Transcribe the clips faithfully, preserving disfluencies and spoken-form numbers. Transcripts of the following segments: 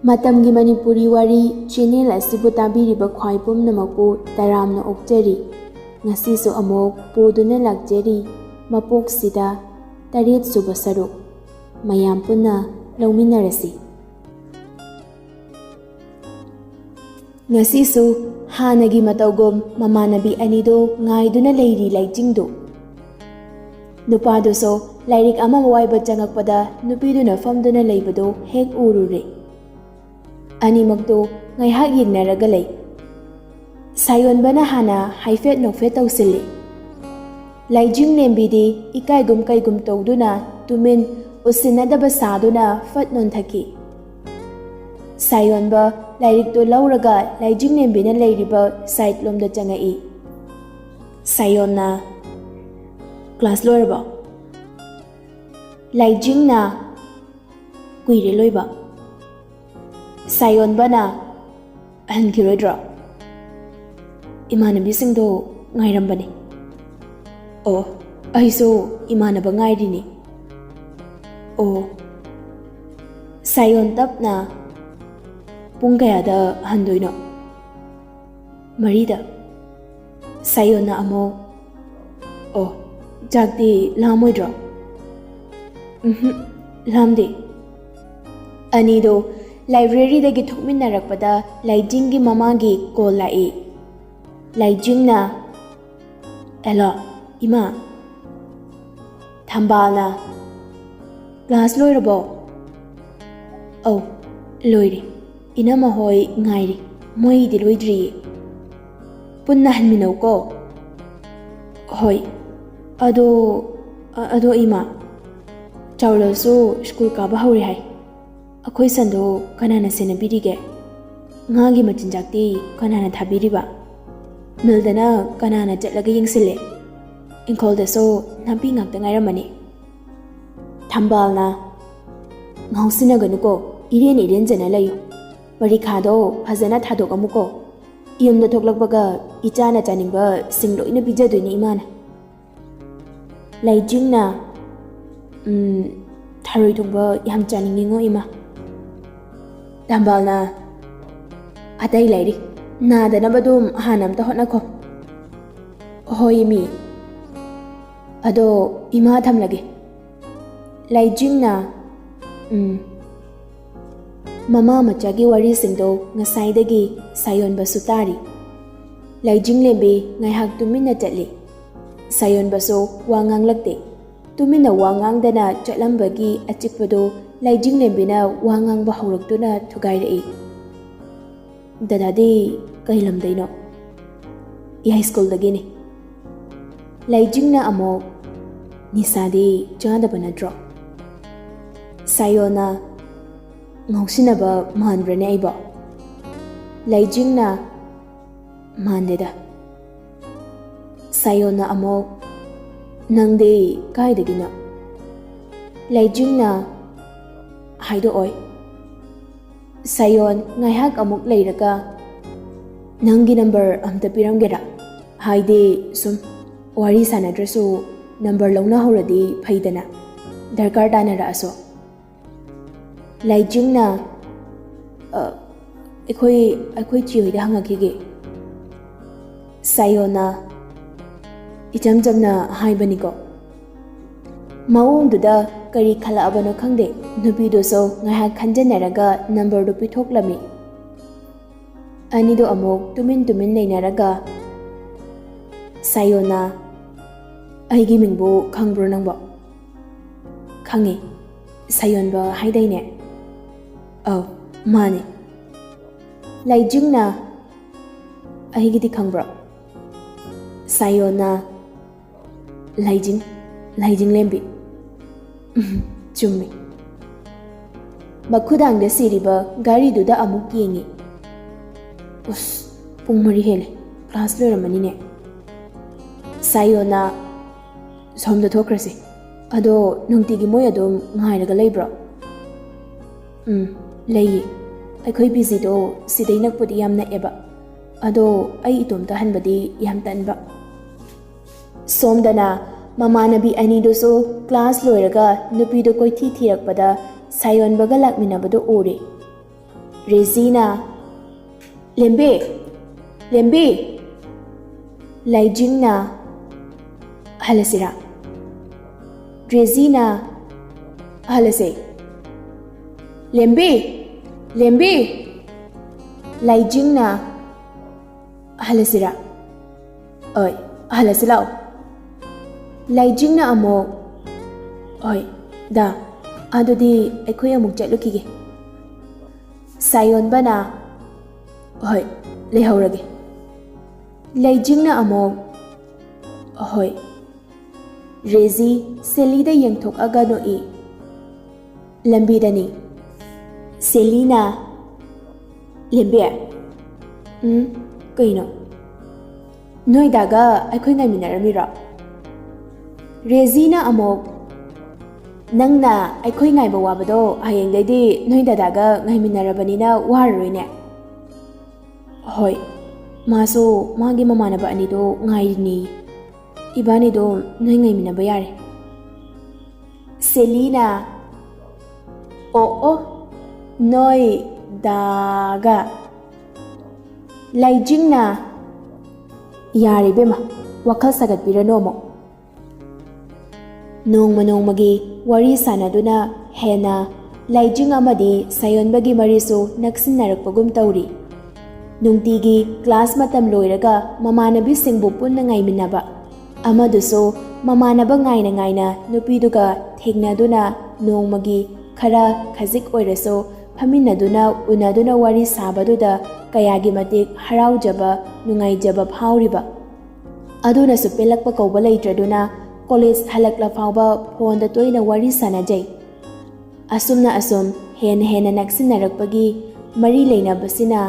ꯃꯇꯝꯒꯤ ꯃꯅꯤꯄꯨꯔꯤ ꯋꯥꯔꯤ ꯆꯦꯅꯦꯜ ꯑꯁꯤꯕꯨ ꯇꯥꯕꯤꯔꯤꯕ ꯈ꯭ꯋꯥꯏ ꯄꯨꯝꯅꯃꯛꯄꯨ ꯇꯔꯥꯝꯅ ꯑꯣꯛꯆꯔꯤ꯫ ꯉꯁꯤꯁꯨ ꯑꯃꯨꯛ ꯄꯨꯗꯨꯅ ꯂꯥꯛꯆꯔꯤ꯫ ꯃꯄꯣꯛꯁꯤꯗ ꯇꯔꯦꯠ ꯁꯨꯕ ꯁꯔꯨꯛ꯫ ꯃꯌꯥꯝ ꯄꯨꯟꯅ ꯂꯧꯃꯤꯟꯅꯔꯁꯤ꯫ ꯉꯁꯤꯁꯨ ꯍꯥꯟꯅꯒꯤ ꯃꯇꯧꯒꯨꯝ ꯃꯃꯥꯟꯅꯕꯤ ꯑꯅꯤꯗꯨ ꯉꯥꯏꯗꯨꯅ ꯂꯩꯔꯤ ꯂꯩꯆꯤꯡꯗꯨ꯫ ꯅꯨꯄꯥꯗꯨꯁꯨ ꯂꯥꯏꯔꯤꯛ ꯑꯃ ꯋꯥꯏꯕ ꯆꯪꯉꯛꯄꯗ ꯅꯨꯄꯤꯗꯨꯅ ꯐꯝꯗꯨꯅ ꯂꯩꯕꯗꯨ ꯍꯦꯛ ꯎꯔꯨꯔꯦ꯫ ꯑꯅꯤꯃꯛꯇꯨ ꯉꯥꯏꯍꯥꯛ ꯌꯦꯡꯅꯔꯒ ꯂꯩ꯫ ꯁꯥꯌꯣꯟꯕꯅ ꯍꯥꯟꯅ ꯍꯥꯏꯐꯦꯠ ꯅꯣꯛꯐꯦꯠ ꯇꯧꯁꯤꯜꯂꯤ꯫ ꯂꯥꯏꯖꯤꯡ ꯂꯦꯝꯕꯤꯗꯤ ꯏꯀꯥꯏꯒꯨꯝ ꯀꯩꯒꯨꯝ ꯇꯧꯗꯨꯅ ꯇꯨꯃꯤꯟ ꯎꯁꯤꯟꯅꯗꯕ ꯁꯥꯗꯨꯅ ꯐꯠ ꯅꯣꯟꯊꯈꯤ꯫ ꯁꯥꯌꯣꯟꯕ ꯂꯥꯏꯔꯤꯛꯇꯨ ꯂꯧꯔꯒ ꯂꯥꯏꯖꯤꯡ ꯂꯦꯝꯕꯤꯅ ꯂꯩꯔꯤꯕ ꯁꯥꯏꯠ ꯂꯣꯝꯗ ꯆꯪꯉꯛꯏ꯫ ꯁꯥꯌꯣꯟꯅ, "ꯀ꯭ꯂꯥꯁ ꯂꯣꯏꯔꯕꯣ?" ꯂꯥꯏꯖꯤꯡꯅ, "ꯀꯨꯏꯔꯦ ꯂꯣꯏꯕ꯫" ꯁꯥꯌꯣꯟꯕꯅ, "ꯍꯟꯈꯤꯔꯣꯏꯗ꯭ꯔꯣ?" "ꯏꯃꯥꯟꯅꯕꯤꯁꯤꯡꯗꯣ ꯉꯥꯏꯔꯝꯕꯅꯤ꯫" "ꯑꯣ, ꯑꯩꯁꯨ ꯏꯃꯥꯟꯅꯕ ꯉꯥꯏꯔꯤꯅꯤ꯫" "ꯑꯣ꯫" ꯁꯥꯌꯣꯟ ꯇꯞꯅ, "ꯄꯨꯡ ꯀꯌꯥꯗ ꯍꯟꯗꯣꯏꯅꯣ?" "ꯃꯔꯤꯗ꯫" ꯁꯥꯌꯣꯟꯅ ꯑꯃꯨꯛ, "ꯑꯣ, ꯆꯥꯛꯇꯤ ꯂꯥꯝꯃꯣꯏꯗ꯭ꯔꯣ?" "ꯎꯝꯍꯨꯝ, ꯂꯥꯝꯗꯦ꯫" ꯑꯅꯤꯗꯣ ꯂꯥꯏꯕ꯭ꯔꯦꯔꯤꯗꯒꯤ ꯊꯣꯛꯃꯤꯟꯅꯔꯛꯄꯗ ꯂꯥꯏꯖꯤꯡꯒꯤ ꯃꯃꯥꯒꯤ ꯀꯣꯜ ꯂꯥꯛꯏ꯫ ꯂꯥꯏꯖꯤꯡꯅ, "ꯍꯦꯜꯂꯣ, ꯏꯃꯥ꯫" ꯊꯝꯕꯥꯜꯅ, "ꯀ꯭ꯂꯥꯁ ꯂꯣꯏꯔꯕꯣ?" "ꯑꯧ, ꯂꯣꯏꯔꯦ꯫ ꯏꯅꯝꯃ ꯍꯣꯏ ꯉꯥꯏꯔꯤ꯫ ꯃꯣꯏꯗꯤ ꯂꯣꯏꯗ꯭ꯔꯤꯌꯦ꯫ ꯄꯨꯟꯅ ꯍꯟꯃꯤꯟꯅꯧꯀꯣ꯫" "ꯍꯣꯏ꯫ ꯑꯗꯣ, ꯑ-, ꯑꯗꯣ ꯏꯃꯥ, ꯆꯥꯎꯔꯦꯜꯁꯨ ꯁ꯭ꯀꯨꯜ ꯀꯥꯕ ꯍꯧꯔꯦ ꯍꯥꯏ꯫ ꯑꯩꯈꯣꯏ ꯁꯟꯗꯣ ꯀꯅꯥꯅ ꯁꯦꯟꯅꯕꯤꯔꯤꯒꯦ? ꯉꯥꯒꯤ ꯃꯆꯤꯟꯖꯥꯛꯇꯤ ꯀꯅꯥꯅ ꯊꯥꯕꯤꯔꯤꯕ? ꯃꯤꯜꯗꯅ ꯀꯅꯥꯅ ꯆꯠꯂꯒ ꯌꯦꯡꯁꯤꯜꯂꯦ? ꯏꯪꯈꯣꯜꯗꯁꯨ ꯅꯥꯄꯤ ꯉꯥꯛꯇ ꯉꯥꯏꯔꯝꯃꯅꯤ꯫" ꯊꯝꯕꯥꯜꯅ, "ꯉꯥꯎꯁꯤꯟꯅꯒꯅꯨꯀꯣ, ꯏꯔꯦꯟ ꯏꯔꯦꯟꯖꯅ ꯂꯩꯌꯨ꯫ ꯄꯔꯤꯈꯥꯗꯣ ꯐꯖꯅ ꯊꯥꯗꯣꯛꯑꯝꯃꯨꯀꯣ꯫ ꯌꯨꯝꯗ ꯊꯣꯛꯂꯛꯄꯒ ꯏꯆꯥꯅ ꯆꯥꯅꯤꯡꯕꯁꯤꯡ ꯂꯣꯏꯅ ꯄꯤꯖꯗꯣꯏꯅꯤ ꯏꯃꯥꯅ꯫" ꯂꯩꯆꯤꯡꯅ, "ꯎꯝ, ꯊꯔꯣꯏ ꯊꯣꯡꯕ ꯌꯥꯝ ꯆꯥꯅꯤꯡꯉꯤꯉꯣ ꯏꯃꯥ꯫" ꯙꯝꯕꯥꯜꯅ, "ꯑꯇꯩ ꯂꯩꯔꯤ, ꯅꯥꯗꯅꯕ ꯑꯗꯨꯝ ꯍꯥꯟꯅ ꯑꯝꯇ ꯍꯣꯠꯅꯈꯣ꯫" "ꯍꯣꯏ ꯏꯃꯤ꯫ ꯑꯗꯣ ꯏꯃꯥ ꯊꯝꯂꯒꯦ꯫" ꯂꯩꯖꯤꯡꯅ, "ꯎꯝ꯫" ꯃꯃꯥ ꯃꯆꯥꯒꯤ ꯋꯥꯔꯤꯁꯤꯡꯗꯣ ꯉꯁꯥꯏꯗꯒꯤ ꯁꯥꯌꯣꯟꯕꯁꯨ ꯇꯥꯔꯤ꯫ ꯂꯩꯖꯤꯡꯂꯦꯝꯕꯤ ꯉꯥꯏꯍꯥꯛ ꯇꯨꯃꯤꯟꯅ ꯆꯠꯂꯤ꯫ ꯁꯥꯌꯣꯟꯕꯁꯨ ꯋꯥ ꯉꯥꯡꯂꯛꯇꯦ꯫ ꯇꯨꯃꯤꯟꯅ ꯋꯥ ꯉꯥꯡꯗꯅ ꯆꯠꯂꯝꯕꯒꯤ ꯑꯆꯤꯛꯄꯗꯨ ꯂꯩꯖꯤꯡꯂꯦꯝꯕꯤꯅ ꯋꯥ ꯉꯥꯡꯕ ꯍꯧꯔꯛꯇꯨꯅ ꯊꯨꯒꯥꯏꯔꯛꯏ꯫ "ꯗꯗꯥꯗꯤ ꯀꯩ ꯂꯝꯗꯩꯅꯣ?" "ꯌꯥꯏꯁ꯭ꯀꯨꯜꯗꯒꯤꯅꯤ꯫" ꯂꯩꯖꯤꯡꯅ ꯑꯃꯨꯛ, "ꯅꯤꯁꯥꯗꯤ ꯆꯥꯗꯕ ꯅꯠꯇ꯭ꯔꯣ?" ꯁꯥꯌꯣꯅ, "ꯉꯥꯎꯁꯤꯟꯅꯕ ꯃꯥꯟꯕ꯭ꯔꯅꯦ ꯑꯩꯕꯣ?" ꯂꯩꯖꯤꯡꯅ, "ꯃꯥꯟꯗꯦꯗ꯫" ꯁꯥꯌꯣꯅ ꯑꯃꯨꯛ, "ꯅꯪꯗꯤ ꯀꯥꯏꯗꯒꯤꯅꯣ?" ꯂꯩꯖꯤꯡꯅ, "ꯍꯥꯏꯗꯣꯛꯑꯣꯏ꯫" ꯁꯥꯌꯣꯟ ꯉꯥꯏꯍꯥꯛ ꯑꯃꯨꯛ ꯂꯩꯔꯒ, "ꯅꯪꯒꯤ ꯅꯝꯕꯔ ꯑꯝꯇ ꯄꯤꯔꯝꯒꯦꯔꯥ? ꯍꯥꯏꯗꯤ ꯁꯨꯝ ꯋꯥꯔꯤ ꯁꯥꯟꯅꯗ꯭ꯔꯁꯨ ꯅꯝꯕꯔ ꯂꯧꯅꯍꯧꯔꯗꯤ ꯐꯩꯗꯅ, ꯗꯔꯀꯥꯔ ꯇꯥꯅꯔꯛꯑꯁꯨ꯫" ꯂꯩꯖꯤꯡꯅ, "ꯑ, ꯑꯩꯈꯣꯏ, ꯑꯩꯈꯣꯏ ꯆꯦ ꯍꯣꯏꯗ ꯍꯪꯉꯛꯈꯤꯒꯦ꯫" ꯁꯥꯌꯣꯅ, "ꯏꯆꯝ ꯆꯝꯅ ꯍꯥꯏꯕꯅꯤꯀꯣ꯫" ꯃꯑꯣꯡꯗꯨꯗ ꯀꯔꯤ ꯈꯜꯂꯛꯑꯕꯅꯣ ꯈꯪꯗꯦ, ꯅꯨꯄꯤꯗꯨꯁꯨ ꯉꯥꯏꯍꯥꯛ ꯈꯟꯖꯟꯅꯔꯒ ꯅꯝꯕꯔꯗꯨ ꯄꯤꯊꯣꯛꯂꯝꯃꯤ꯫ ꯑꯅꯤꯗꯨ ꯑꯃꯨꯛ ꯇꯨꯃꯤꯟ ꯇꯨꯃꯤꯟ ꯂꯩꯅꯔꯒ, ꯁꯥꯌꯣꯅ, "ꯑꯩꯒꯤ ꯃꯤꯡꯕꯨ ꯈꯪꯕ꯭ꯔꯣ ꯅꯪꯕꯣ?" "ꯈꯪꯉꯤ, ꯁꯥꯌꯣꯟꯕ ꯍꯥꯏꯗꯥꯏꯅꯦ?" "ꯑꯧ, ꯃꯥꯅꯤ꯫" ꯂꯩꯖꯤꯡꯅ, "ꯑꯩꯒꯤꯗꯤ ꯈꯪꯕ꯭ꯔꯣ?" ꯁꯥꯌꯣꯅ, "ꯂꯩꯖꯤꯡ, ꯂꯩꯖꯤꯡꯂꯦꯝꯕꯤ꯫" "ꯎꯝ, ꯆꯨꯝꯃꯤ꯫" ꯃꯈꯨꯗꯥꯡꯗ ꯁꯤꯔꯤꯕ ꯘꯔꯤꯗꯨꯗ ꯑꯃꯨꯛ ꯌꯦꯡꯉꯤ꯫ "ꯎꯁ, ꯄꯨꯡ ꯃꯔꯤ ꯍꯦꯜꯂꯦ, ꯀ꯭ꯂꯥꯁ ꯂꯣꯏꯔꯝꯃꯅꯤꯅꯦ꯫" ꯁꯥꯌꯣꯅ, "ꯁꯣꯝꯗ ꯊꯣꯛꯈ꯭ꯔꯁꯤ꯫ ꯑꯗꯣ ꯅꯨꯡꯇꯤꯒꯤ ꯃꯣꯏ ꯑꯗꯨꯝ ꯉꯥꯏꯔꯒ ꯂꯩꯕ꯭ꯔꯣ?" "ꯎꯝ, ꯂꯩꯌꯦ꯫ ꯑꯩꯈꯣꯏ ꯄꯤ ꯖꯤꯗꯣ ꯁꯤꯗꯩ ꯅꯛꯄꯨꯗꯤ ꯌꯥꯝ ꯅꯛꯑꯦꯕ꯫ ꯑꯗꯣ ꯑꯩ ꯏꯇꯣꯝꯇ ꯍꯟꯕꯗꯤ ꯌꯥꯝ ꯇꯟꯕ꯫" ꯁꯣꯝꯗꯅ ꯃꯃꯥꯟꯅꯕꯤ ꯑꯅꯤꯗꯨꯁꯨ ꯀ꯭ꯂꯥꯁ ꯂꯣꯏꯔꯒ ꯅꯨꯄꯤꯗꯨ ꯀꯣꯏꯊꯤ ꯊꯤꯔꯛꯄꯗ ꯁꯥꯌꯣꯟꯕꯒ ꯂꯥꯛꯃꯤꯟꯅꯕꯗꯨ ꯎꯔꯦ꯫ ꯔꯦꯖꯤꯅ, "ꯂꯦꯝꯕꯤ! ꯂꯦꯝꯕꯤ!" ꯂꯥꯏꯖꯤꯡꯅ, "ꯍꯜꯂꯁꯤꯔꯥ?" ꯔꯦꯖꯤꯅ, "ꯍꯜꯂꯁꯦ꯫" "ꯂꯦꯝꯕꯤ! ꯂꯦꯝꯕꯤ!" ꯂꯥꯏꯖꯤꯡꯅ, "ꯍꯜꯂꯁꯤꯔꯥ?" "ꯍꯣꯏ, ꯍꯜꯂꯁꯤ ꯂꯥꯛꯑꯣ꯫" ꯂꯥꯏꯖꯤꯡꯅ ꯑꯃꯨꯛ, "ꯍꯣꯏ ꯗꯥ, ꯑꯗꯨꯗꯤ ꯑꯩꯈꯣꯏ ꯑꯃꯨꯛ ꯆꯠꯂꯨꯈꯤꯒꯦ꯫" ꯁꯥꯌꯣꯟꯕꯅ, "ꯍꯣꯏ, ꯂꯩꯍꯧꯔꯒꯦ꯫" ꯂꯩꯖꯤꯡꯅ ꯑꯃꯨꯛ, "ꯍꯣꯏ꯫" ꯔꯦꯖꯤ ꯁꯦꯂꯤꯗ ꯌꯦꯡꯊꯣꯛꯑꯒ ꯅꯣꯛꯏ꯫ ꯂꯝꯕꯤꯗꯅꯤ꯫ ꯁꯦꯂꯤꯅ, "ꯂꯦꯝꯕꯤ꯫" "ꯎꯝ, ꯀꯩꯅꯣ?" "ꯅꯣꯏ ꯗꯥꯒ ꯑꯩꯈꯣꯏ ꯉꯥꯏꯃꯤꯟꯅꯔꯝꯃꯤꯔꯣ?" ꯔꯦꯖꯤꯅ ꯑꯃꯨꯛ, "ꯅꯪꯅ ꯑꯩꯈꯣꯏ ꯉꯥꯏꯕ ꯋꯥꯕꯗꯣ ꯍꯌꯦꯡꯗꯩꯗꯤ ꯅꯣꯏ ꯗꯥꯗꯥꯒ ꯉꯥꯏꯃꯤꯟꯅꯔꯕꯅꯤꯅ ꯋꯥꯔꯔꯣꯏꯅꯦ꯫" "ꯍꯣꯏ, ꯃꯥꯁꯨ ꯃꯥꯒꯤ ꯃꯃꯥꯟꯅꯕ ꯑꯅꯤꯗꯣ ꯉꯥꯏꯔꯤꯅꯦ꯫ ꯏꯕꯥꯅꯤꯗꯣ ꯅꯣꯏ ꯉꯥꯏꯃꯤꯟꯅꯕ ꯌꯥꯔꯦ꯫" ꯁꯦꯂꯤꯅ, "ꯑꯣ ꯑꯣ, ꯅꯣꯏ ꯗꯥꯒ꯫" ꯂꯩꯖꯤꯡꯅ, "ꯌꯥꯔꯦ ꯏꯕꯦꯝꯃ, ꯋꯥꯈꯜ ꯁꯥꯒꯠꯄꯤꯔꯅꯨ ꯑꯃꯨꯛ꯫" ꯅꯣꯡꯃ ꯅꯣꯡꯃꯒꯤ ꯋꯥꯔꯤ ꯁꯥꯟꯅꯗꯨꯅ ꯍꯦꯟꯅ ꯂꯩꯖꯤꯡ ꯑꯃꯗꯤ ꯁꯥꯌꯣꯟꯕꯒꯤ ꯃꯔꯤꯁꯨ ꯅꯛꯁꯤꯟꯅꯔꯛꯄꯒꯨꯝ ꯇꯧꯔꯤ꯫ ꯅꯨꯡꯇꯤꯒꯤ ꯀ꯭ꯂꯥꯁ ꯃꯇꯝ ꯂꯣꯏꯔꯒ ꯃꯃꯥꯟꯅꯕꯤꯁꯤꯡꯕꯨ ꯄꯨꯟꯅ ꯉꯥꯏꯃꯤꯟꯅꯕ, ꯑꯃꯗꯨꯁꯨ ꯃꯃꯥꯟꯅꯕ ꯉꯥꯏꯅ ꯉꯥꯏꯅ ꯅꯨꯄꯤꯗꯨꯒ ꯊꯦꯡꯅꯗꯨꯅ ꯅꯣꯡꯃꯒꯤ ꯈꯔ ꯈꯖꯤꯛ ꯑꯣꯏꯔꯁꯨ ꯐꯝꯃꯤꯟꯅꯗꯨꯅ ꯎꯅꯗꯨꯅ ꯋꯥꯔꯤ ꯁꯥꯕꯗꯨꯗ ꯀꯌꯥꯒꯤ ꯃꯇꯤꯛ ꯍꯔꯥꯎꯖꯕ, ꯅꯨꯡꯉꯥꯏꯖꯕ ꯐꯥꯎꯔꯤꯕ꯫ ꯑꯗꯨꯅꯁꯨ ꯄꯦꯜꯂꯛꯄ ꯀꯧꯕ ꯂꯩꯇ꯭ꯔꯗꯨꯅ ꯀꯣꯂꯦꯖ ꯍꯜꯂꯛꯂ ꯐꯥꯎꯕ ꯐꯣꯟꯗ ꯇꯣꯏꯅ ꯋꯥꯔꯤ ꯁꯥꯟꯅꯖꯩ꯫ ꯑꯁꯨꯝꯅ ꯑꯁꯨꯝ ꯍꯦꯟꯅ ꯍꯦꯟꯅ ꯅꯛꯁꯤꯟꯅꯔꯛꯄꯒꯤ ꯃꯔꯤ ꯂꯩꯅꯕꯁꯤꯅ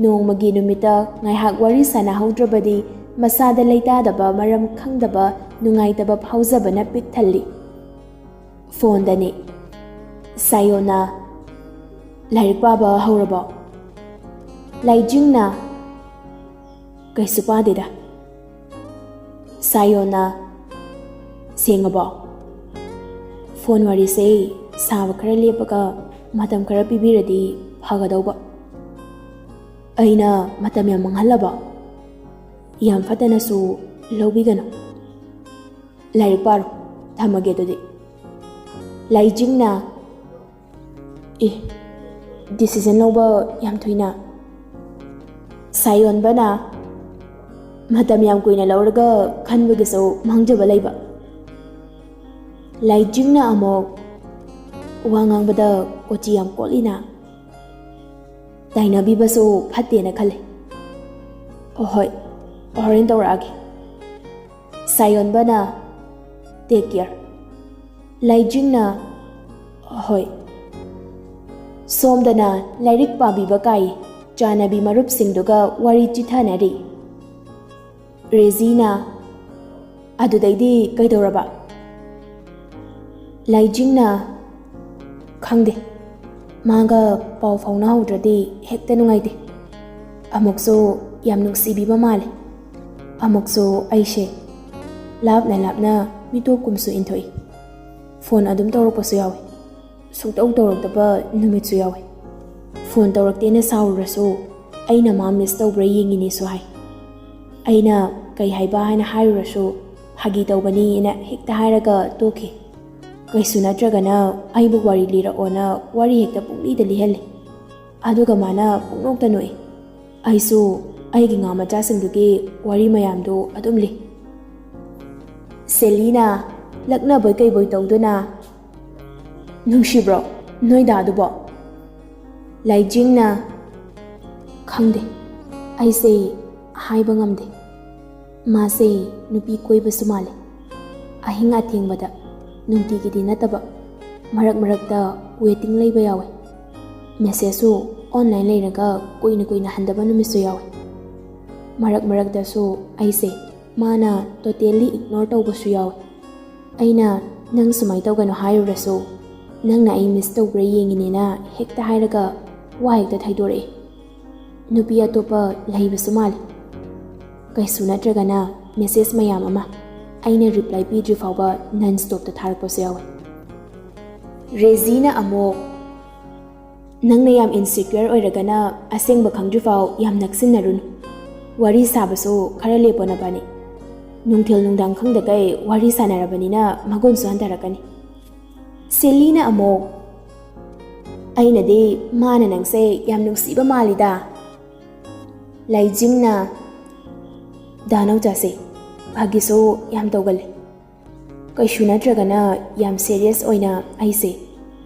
ꯅꯣꯡꯃꯒꯤ ꯅꯨꯃꯤꯠꯇ ꯉꯥꯏꯍꯥꯛ ꯋꯥꯔꯤ ꯁꯥꯟꯅꯍꯧꯗ꯭ꯔꯕꯗꯤ ꯃꯁꯥꯗ ꯂꯩꯇꯥꯗꯕ, ꯃꯔꯝ ꯈꯪꯗꯕ ꯅꯨꯡꯉꯥꯏꯇꯕ ꯐꯥꯎꯖꯕꯅ ꯄꯤꯛ ꯊꯜꯂꯤ꯫ ꯐꯣꯟꯗꯅꯤ꯫ ꯁꯥꯌꯣꯅ, "ꯂꯥꯏꯔꯤꯛ ꯄꯥꯕ ꯍꯧꯔꯕꯣ?" ꯂꯥꯏꯖꯤꯡꯅ, "ꯀꯩꯁꯨ ꯄꯥꯗꯦꯗ꯫" ꯁꯥꯌꯣꯅ, "ꯁꯦꯡꯉꯕꯣ? ꯐꯣꯟ ꯋꯥꯔꯤꯁꯦ ꯁꯥꯕ ꯈꯔ ꯂꯦꯞꯄꯒ ꯃꯇꯝ ꯈꯔ ꯄꯤꯕꯤꯔꯗꯤ ꯐꯒꯗꯧꯕ꯫ ꯑꯩꯅ ꯃꯇꯝ ꯌꯥꯝ ꯃꯥꯡꯍꯜꯂꯕ? ꯌꯥꯝ ꯐꯠꯇꯅꯁꯨ ꯂꯧꯕꯤꯒꯅꯨ꯫ ꯂꯥꯏꯔꯤꯛ ꯄꯥꯔꯣ꯫ ꯊꯝꯃꯒꯦ ꯑꯗꯨꯗꯤ꯫ ꯂꯥꯏꯖꯤꯡꯅ, "ꯑꯦ, decision ꯂꯧꯕ ꯌꯥꯝ ꯊꯨꯏꯅ?" ꯁꯥꯌꯣꯟꯕꯅ, "ꯃꯇꯝ ꯌꯥꯝ ꯀꯨꯏꯅ ꯂꯧꯔꯒ ꯈꯟꯕꯒꯤꯁꯨ ꯃꯥꯡꯖꯕ ꯂꯩꯕ?" ꯂꯥꯏꯖꯤꯡꯅ ꯑꯃꯨꯛ, "ꯋꯥ ꯉꯥꯡꯕꯗ ꯀꯣꯆꯤ ꯌꯥꯝ ꯀꯣꯠꯂꯤꯅ? ꯇꯥꯏꯅꯕꯤꯕꯁꯨ ꯐꯠꯇꯦꯅ ꯈꯜꯂꯦ꯫ ꯍꯣꯏ, ꯍꯣꯔꯦꯟ ꯇꯧꯔꯛꯑꯒꯦ꯫" ꯁꯥꯌꯣꯟꯕꯅ, "Take care꯫" ꯂꯥꯏꯖꯤꯡꯅ, "ꯍꯣꯏ꯫" ꯁꯣꯝꯗꯅ ꯂꯥꯏꯔꯤꯛ ꯄꯥꯕꯤꯕ ꯀꯥꯏ ꯆꯥꯅꯕꯤ ꯃꯔꯨꯞꯁꯤꯡꯗꯨꯒ ꯋꯥꯔꯤ ꯆꯤꯊꯅꯔꯤ꯫ ꯔꯦꯖꯤꯅ, "ꯑꯗꯨꯗꯩꯗꯤ ꯀꯩꯗꯧꯔꯕ?" ꯂꯥꯏꯖꯤꯡꯅ, "ꯈꯪꯗꯦ, ꯃꯥꯒ ꯄꯥꯎ ꯐꯥꯎꯅꯍꯧꯗ꯭ꯔꯗꯤ ꯍꯦꯛꯇ ꯅꯨꯡꯉꯥꯏꯇꯦ꯫ ꯑꯃꯨꯛꯁꯨ ꯌꯥꯝ ꯅꯨꯡꯁꯤꯕꯤꯕ ꯃꯥꯜꯂꯦ, ꯑꯃꯨꯛꯁꯨ ꯑꯩꯁꯦ ꯂꯥꯞꯅ ꯂꯥꯞꯅ ꯃꯤꯇꯣꯞꯀꯨꯝꯁꯨ ꯏꯟꯊꯣꯛꯏ꯫ ꯐꯣꯟ ꯑꯗꯨꯝ ꯇꯧꯔꯛꯄꯁꯨ ꯌꯥꯎꯏ, ꯁꯨꯡꯇꯧ ꯇꯧꯔꯛꯇꯕ ꯅꯨꯃꯤꯠꯁꯨ ꯌꯥꯎꯏ꯫ ꯐꯣꯟ ꯇꯧꯔꯛꯇꯦꯅ ꯁꯥꯎꯔꯨꯔꯁꯨ ꯑꯩꯅ ꯃꯥ miss ꯇꯧꯕ꯭ꯔꯥ ꯌꯦꯡꯉꯤꯅꯦꯁꯨ ꯍꯥꯏ꯫ ꯑꯩꯅ ꯀꯩ ꯍꯥꯏꯕ ꯍꯥꯏꯅ ꯍꯥꯏꯔꯨꯔꯁꯨ ꯐꯥꯒꯤ ꯇꯧꯕꯅꯤꯅ ꯍꯦꯛꯇ ꯍꯥꯏꯔꯒ ꯇꯣꯛꯈꯤ꯫ ꯀꯩꯁꯨ ꯅꯠꯇ꯭ꯔꯒꯅ ꯑꯩꯕꯨ ꯋꯥꯔꯤ ꯂꯤꯔꯛꯑꯣꯅ ꯋꯥꯔꯤ ꯍꯦꯛꯇ ꯄꯨꯡꯂꯤꯗ ꯂꯤꯍꯜꯂꯤ꯫ ꯑꯗꯨꯒ ꯃꯥꯅ ꯄꯨꯡꯅꯣꯛꯇ ꯅꯣꯛꯏ꯫ ꯑꯩꯁꯨ ꯑꯩꯒꯤ ꯉꯥ ꯃꯆꯥꯁꯤꯡꯗꯨꯒꯤ ꯋꯥꯔꯤ ꯃꯌꯥꯝꯗꯨ ꯑꯗꯨꯝ ꯂꯤ꯫" ꯁꯦꯂꯤꯅ, ꯂꯛꯅꯕꯣꯏ ꯀꯩꯕꯣꯏ ꯇꯧꯗꯨꯅ, "ꯅꯨꯡꯁꯤꯕ꯭ꯔꯣ ꯅꯣꯏ ꯗꯥꯗꯨꯕꯣ?" ꯂꯥꯏꯖꯤꯡꯅ, "ꯈꯪꯗꯦ, ꯑꯩꯁꯦ ꯍꯥꯏꯕ ꯉꯝꯗꯦ꯫ ꯃꯥꯁꯦ ꯅꯨꯄꯤ ꯀꯣꯏꯕꯁꯨ ꯃꯥꯜꯂꯦ꯫ ꯑꯍꯤꯡ ꯑꯊꯦꯡꯕꯗ, ꯅꯨꯡꯇꯤꯒꯤꯗꯤ ꯅꯠꯇꯕ, ꯃꯔꯛ ꯃꯔꯛꯇ waiting ꯂꯩꯕ ꯌꯥꯎꯋꯦ꯫ Messageꯁꯨ online ꯂꯩꯔꯒ ꯀꯨꯏꯅ ꯀꯨꯏꯅ ꯍꯟꯗꯕ ꯅꯨꯃꯤꯠꯁꯨ ꯌꯥꯎꯋꯦ꯫ ꯃꯔꯛ ꯃꯔꯛꯇꯁꯨ ꯑꯩꯁꯦ ꯃꯥꯅ totally ignore ꯇꯧꯕꯁꯨ ꯌꯥꯎꯋꯦ꯫ ꯑꯩꯅ ꯅꯪ ꯁꯨꯃꯥꯏ ꯇꯧꯒꯅꯨ ꯍꯥꯏꯔꯨꯔꯁꯨ, ꯅꯪꯅ ꯑꯩ miss ꯇꯧꯕ꯭ꯔꯥ ꯌꯦꯡꯉꯤꯅꯦꯅ ꯍꯦꯛꯇ ꯍꯥꯏꯔꯒ ꯋꯥ ꯍꯦꯛꯇ ꯊꯩꯗꯣꯔꯛꯑꯦ꯫ ꯅꯨꯄꯤ ꯑꯇꯣꯞꯄ ꯂꯩꯕꯁꯨ ꯃꯥꯜꯂꯦ꯫ ꯀꯩꯁꯨ ꯅꯠꯇ꯭ꯔꯒꯅ message ꯃꯌꯥꯝ ꯑꯃ ꯑꯩꯅ reply ꯄꯤꯗ꯭ꯔꯤ ꯐꯥꯎꯕ non stopꯇ ꯊꯥꯔꯛꯄꯁꯨ ꯌꯥꯎꯋꯦ꯫" ꯔꯦꯖꯤꯅ ꯑꯃꯨꯛ, ꯅꯪꯅ ꯌꯥꯝ ꯏꯟꯁꯤꯀ꯭ꯌꯣꯔ ꯑꯣꯏꯔꯒꯅ ꯑꯁꯦꯡꯕ ꯈꯪꯗ꯭ꯔꯤꯐꯥꯎ ꯌꯥꯝ ꯅꯛꯁꯤꯟꯅꯔꯨꯅꯨ꯫ ꯋꯥꯔꯤ ꯁꯥꯕꯁꯨ ꯈꯔ ꯂꯦꯞꯄꯣ ꯅꯕꯥꯅꯤ꯫ ꯅꯨꯡꯊꯤꯜ ꯅꯨꯡꯗꯥꯡ ꯈꯪꯗꯈꯩ ꯋꯥꯔꯤ ꯁꯥꯟꯅꯔꯕꯅꯤꯅ ꯃꯒꯨꯟꯁꯨ ꯍꯟꯊꯔꯛꯀꯅꯤ꯫ ꯁꯦꯂꯤꯅ ꯑꯃꯨꯛ, "ꯑꯩꯅꯗꯤ ꯃꯥꯅ ꯅꯪꯁꯦ ꯌꯥꯝ ꯅꯨꯡꯁꯤꯕ ꯃꯥꯜꯂꯤꯗ꯫" ꯂꯥꯏꯖꯤꯡꯅ, "ꯗꯥ ꯅꯧꯆꯥꯁꯦ ꯐꯥꯒꯤꯁꯨ ꯌꯥꯝ ꯇꯧꯒꯜꯂꯦ꯫ ꯀꯩꯁꯨ ꯅꯠꯇ꯭ꯔꯒꯅ ꯌꯥꯝ ꯁꯦꯔꯤꯌꯁ ꯑꯣꯏꯅ ꯑꯩꯁꯦ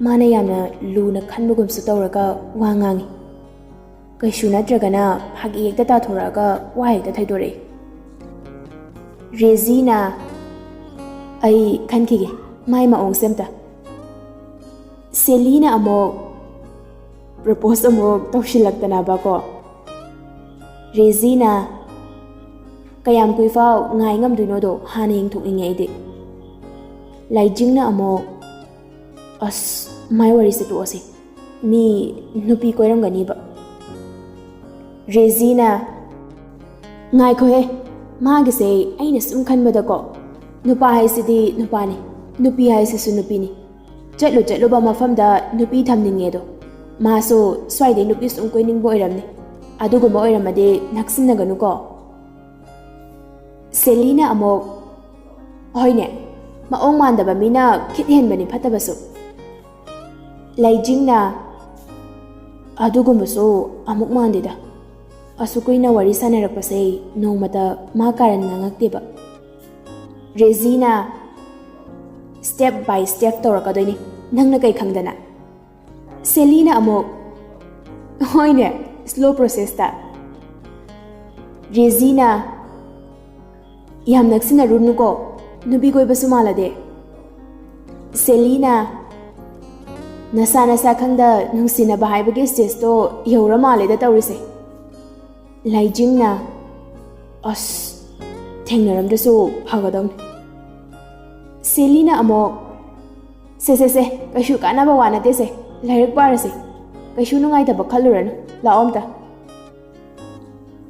ꯃꯥꯅ ꯌꯥꯝꯅ ꯂꯨꯅ ꯈꯟꯕꯒꯨꯝꯁꯨ ꯇꯧꯔꯒ ꯋꯥ ꯉꯥꯡꯉꯤ꯫ ꯀꯩꯁꯨ ꯅꯠꯇ꯭ꯔꯒꯅ ꯐꯥꯒꯤ ꯍꯦꯛꯇ ꯇꯥꯊꯣꯔꯛꯑꯒ ꯋꯥ ꯍꯦꯛꯇ ꯊꯩꯗꯣꯔꯛꯏ꯫" ꯔꯦꯖꯤꯅ, "ꯑꯩ ꯈꯟꯈꯤꯒꯦ ꯃꯥꯏ ꯃꯑꯣꯡꯁꯦ ꯑꯝꯇ꯫" ꯁꯦꯂꯤꯅ ꯑꯃꯨꯛ ꯄ꯭ꯔꯄꯣꯁ ꯑꯃꯨꯛ ꯇꯧꯁꯤꯜꯂꯛꯇꯅꯕꯀꯣ꯫ ꯔꯦꯖꯤꯅ, "ꯀꯌꯥꯝ ꯀꯨꯏꯐꯥꯎ ꯉꯥꯏ ꯉꯝꯗꯣꯏꯅꯣꯗꯣ ꯍꯥꯟꯅ ꯌꯦꯡꯊꯣꯛꯅꯤꯡꯉꯦ ꯑꯩꯗꯤ꯫" ꯂꯥꯏꯖꯤꯡꯅ ꯑꯃꯨꯛ, "ꯑꯁ, ꯃꯥꯏ ꯋꯥꯔꯤꯁꯦ ꯇꯣꯛꯑꯁꯦ, ꯃꯤ ꯅꯨꯄꯤ ꯀꯣꯏꯔꯝꯒꯅꯤꯕ꯫" ꯔꯦꯖꯤꯅ, "ꯉꯥꯏꯈꯣꯍꯦ, ꯃꯥꯒꯤꯁꯦ ꯑꯩꯅ ꯁꯨꯝ ꯈꯟꯕꯗꯀꯣ, ꯅꯨꯄꯥ ꯍꯥꯏꯁꯤꯗꯤ ꯅꯨꯄꯥꯅꯤ, ꯅꯨꯄꯤ ꯍꯥꯏꯁꯤꯁꯨ ꯅꯨꯄꯤꯅꯤ꯫ ꯆꯠꯂꯨ ꯆꯠꯂꯨꯕ ꯃꯐꯝꯗ ꯅꯨꯄꯤ ꯊꯝꯅꯤꯡꯉꯦꯗꯣ꯫ ꯃꯥꯁꯨ ꯁ꯭ꯋꯥꯏꯗꯩ ꯅꯨꯄꯤ ꯁꯨꯝ ꯀꯣꯏꯅꯤꯡꯕ ꯑꯣꯏꯔꯝꯅꯤ꯫ ꯑꯗꯨꯒꯨꯝꯕ ꯑꯣꯏꯔꯝꯃꯗꯤ ꯅꯛꯁꯤꯟꯅꯒꯅꯨꯀꯣ꯫" ꯁꯦꯂꯤꯅ ꯑꯃꯨꯛ, "ꯍꯣꯏꯅꯦ, ꯃꯑꯣꯡ ꯃꯥꯟꯗꯕ ꯃꯤꯅ ꯈꯤꯠ ꯍꯦꯟꯕꯅꯤ ꯐꯠꯇꯕꯁꯨ꯫" ꯂꯩꯖꯤꯡꯅ, "ꯑꯗꯨꯒꯨꯝꯕꯁꯨ ꯑꯃꯨꯛ ꯃꯥꯟꯗꯦꯗ꯫ ꯑꯁꯨꯛ ꯀꯨꯏꯅ ꯋꯥꯔꯤ ꯁꯥꯟꯅꯔꯛꯄꯁꯦ ꯅꯣꯡꯃꯇ ꯃꯥ ꯀꯥꯔꯟ ꯉꯥꯡꯉꯛꯇꯦꯕ꯫" ꯔꯦꯖꯤꯅ, "ꯁ꯭ꯇꯦꯞ ꯕꯥꯏ ꯁ꯭ꯇꯦꯞ ꯇꯧꯔꯛꯀꯗꯣꯏꯅꯤ, ꯅꯪꯅ ꯀꯩ ꯈꯪꯗꯅ?" ꯁꯦꯂꯤꯅ ꯑꯃꯨꯛ, "ꯍꯣꯏꯅꯦ, ꯁ꯭ꯂꯣ ꯄ꯭ꯔꯣꯁꯦꯁꯇ꯫" ꯔꯦꯖꯤꯅ, "ꯌꯥꯝ ꯅꯛꯁꯤꯟꯅꯔꯨꯅꯨꯀꯣ, ꯅꯨꯄꯤ ꯀꯣꯏꯕꯁꯨ ꯃꯥꯜꯂꯗꯦ꯫" ꯁꯦꯂꯤꯅ, "ꯅꯁꯥ ꯅꯁꯥ ꯈꯪꯗ ꯅꯨꯡꯁꯤꯅꯕ ꯍꯥꯏꯕꯒꯤ ꯁ꯭ꯇꯦꯖꯇꯣ ꯌꯧꯔ ꯃꯥꯜꯂꯦꯗ ꯇꯧꯔꯤꯁꯦ꯫" ꯂꯥꯏꯖꯤꯡꯅ, "ꯑꯁ, ꯊꯦꯡꯅꯔꯝꯗ꯭ꯔꯁꯨ ꯐꯒꯗꯧꯅꯤ꯫" ꯁꯦꯂꯤꯅ ꯑꯃꯨꯛ, "ꯁꯦ, ꯁꯦ, ꯁꯦ, ꯀꯩꯁꯨ ꯀꯥꯟꯅꯕ ꯋꯥ ꯅꯠꯇꯦꯁꯦ, ꯂꯥꯏꯔꯤꯛ ꯄꯥꯔꯁꯦ꯫ ꯀꯩꯁꯨ ꯅꯨꯡꯉꯥꯏꯇꯕ ꯈꯜꯂꯨꯔꯅꯨ, ꯂꯥꯛꯑꯣ ꯑꯝꯇ꯫"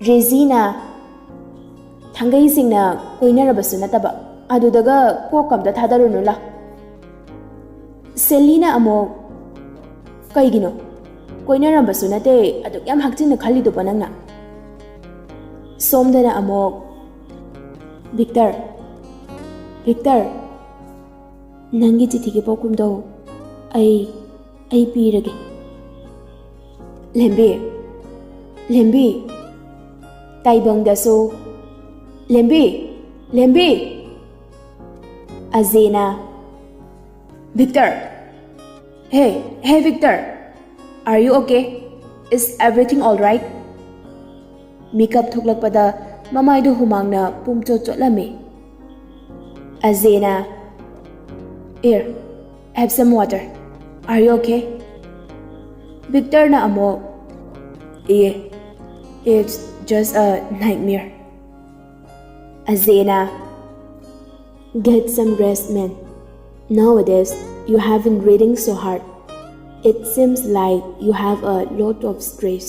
ꯔꯦꯖꯤꯅ, "ꯊꯥꯡꯒꯩꯁꯤꯡꯅ ꯀꯣꯏꯅꯔꯕꯁꯨ ꯅꯠꯇꯕ, ꯑꯗꯨꯗꯒ ꯀꯣꯛꯀ ꯑꯝꯇ ꯊꯥꯗꯔꯨꯅꯨ, ꯂꯥꯎ꯫" ꯁꯦꯂꯤꯅ ꯑꯃꯨꯛ, "ꯀꯩꯒꯤꯅꯣ? ꯀꯣꯏꯅꯔꯝꯕꯁꯨ ꯅꯠꯇꯦ, ꯑꯗꯨꯛ ꯌꯥꯝ ꯍꯛꯆꯤꯟꯅ ꯈꯜꯂꯤꯗꯨꯕꯣ ꯅꯪꯅ? ꯁꯣꯝꯗꯅ ꯑꯃꯨꯛ, "ꯚꯤꯛꯇꯔ, ꯚꯤꯛꯇꯔ, ꯅꯪꯒꯤ ꯆꯤꯊꯤꯒꯤ ꯄꯥꯎꯈꯨꯝꯗꯣ ꯑꯩ, ꯑꯩ ꯄꯤꯔꯒꯦ꯫ ꯂꯦꯝꯕꯤ, ꯂꯦꯝꯕꯤ"꯫ ꯇꯥꯏꯕꯪꯗꯁꯨ, "ꯂꯦꯝꯕꯤ, ꯂꯦꯝꯕꯤ"꯫ ꯑꯖꯦꯅ, "Victor! Hey, hey, Victor! Are you okay? Is everything all right?" ꯃꯤꯀꯞ ꯊꯣꯛꯂꯛꯄꯗ ꯃꯃꯥꯏꯗꯨ ꯍꯨꯃꯥꯡꯅ ꯄꯨꯝꯆꯣꯠ ꯆꯣꯠꯂꯝꯃꯤ꯫ ꯑꯖꯦꯅ, "Here, have some water. Are you okay?" ꯚꯤꯛꯇꯔꯅ ꯑꯃꯨꯛ, "Yeah, it's just a nightmare." ꯑꯖꯦꯅ, "Get some rest, man. Nowadays, you have been reading so hard. It seems like you have a lot of stress."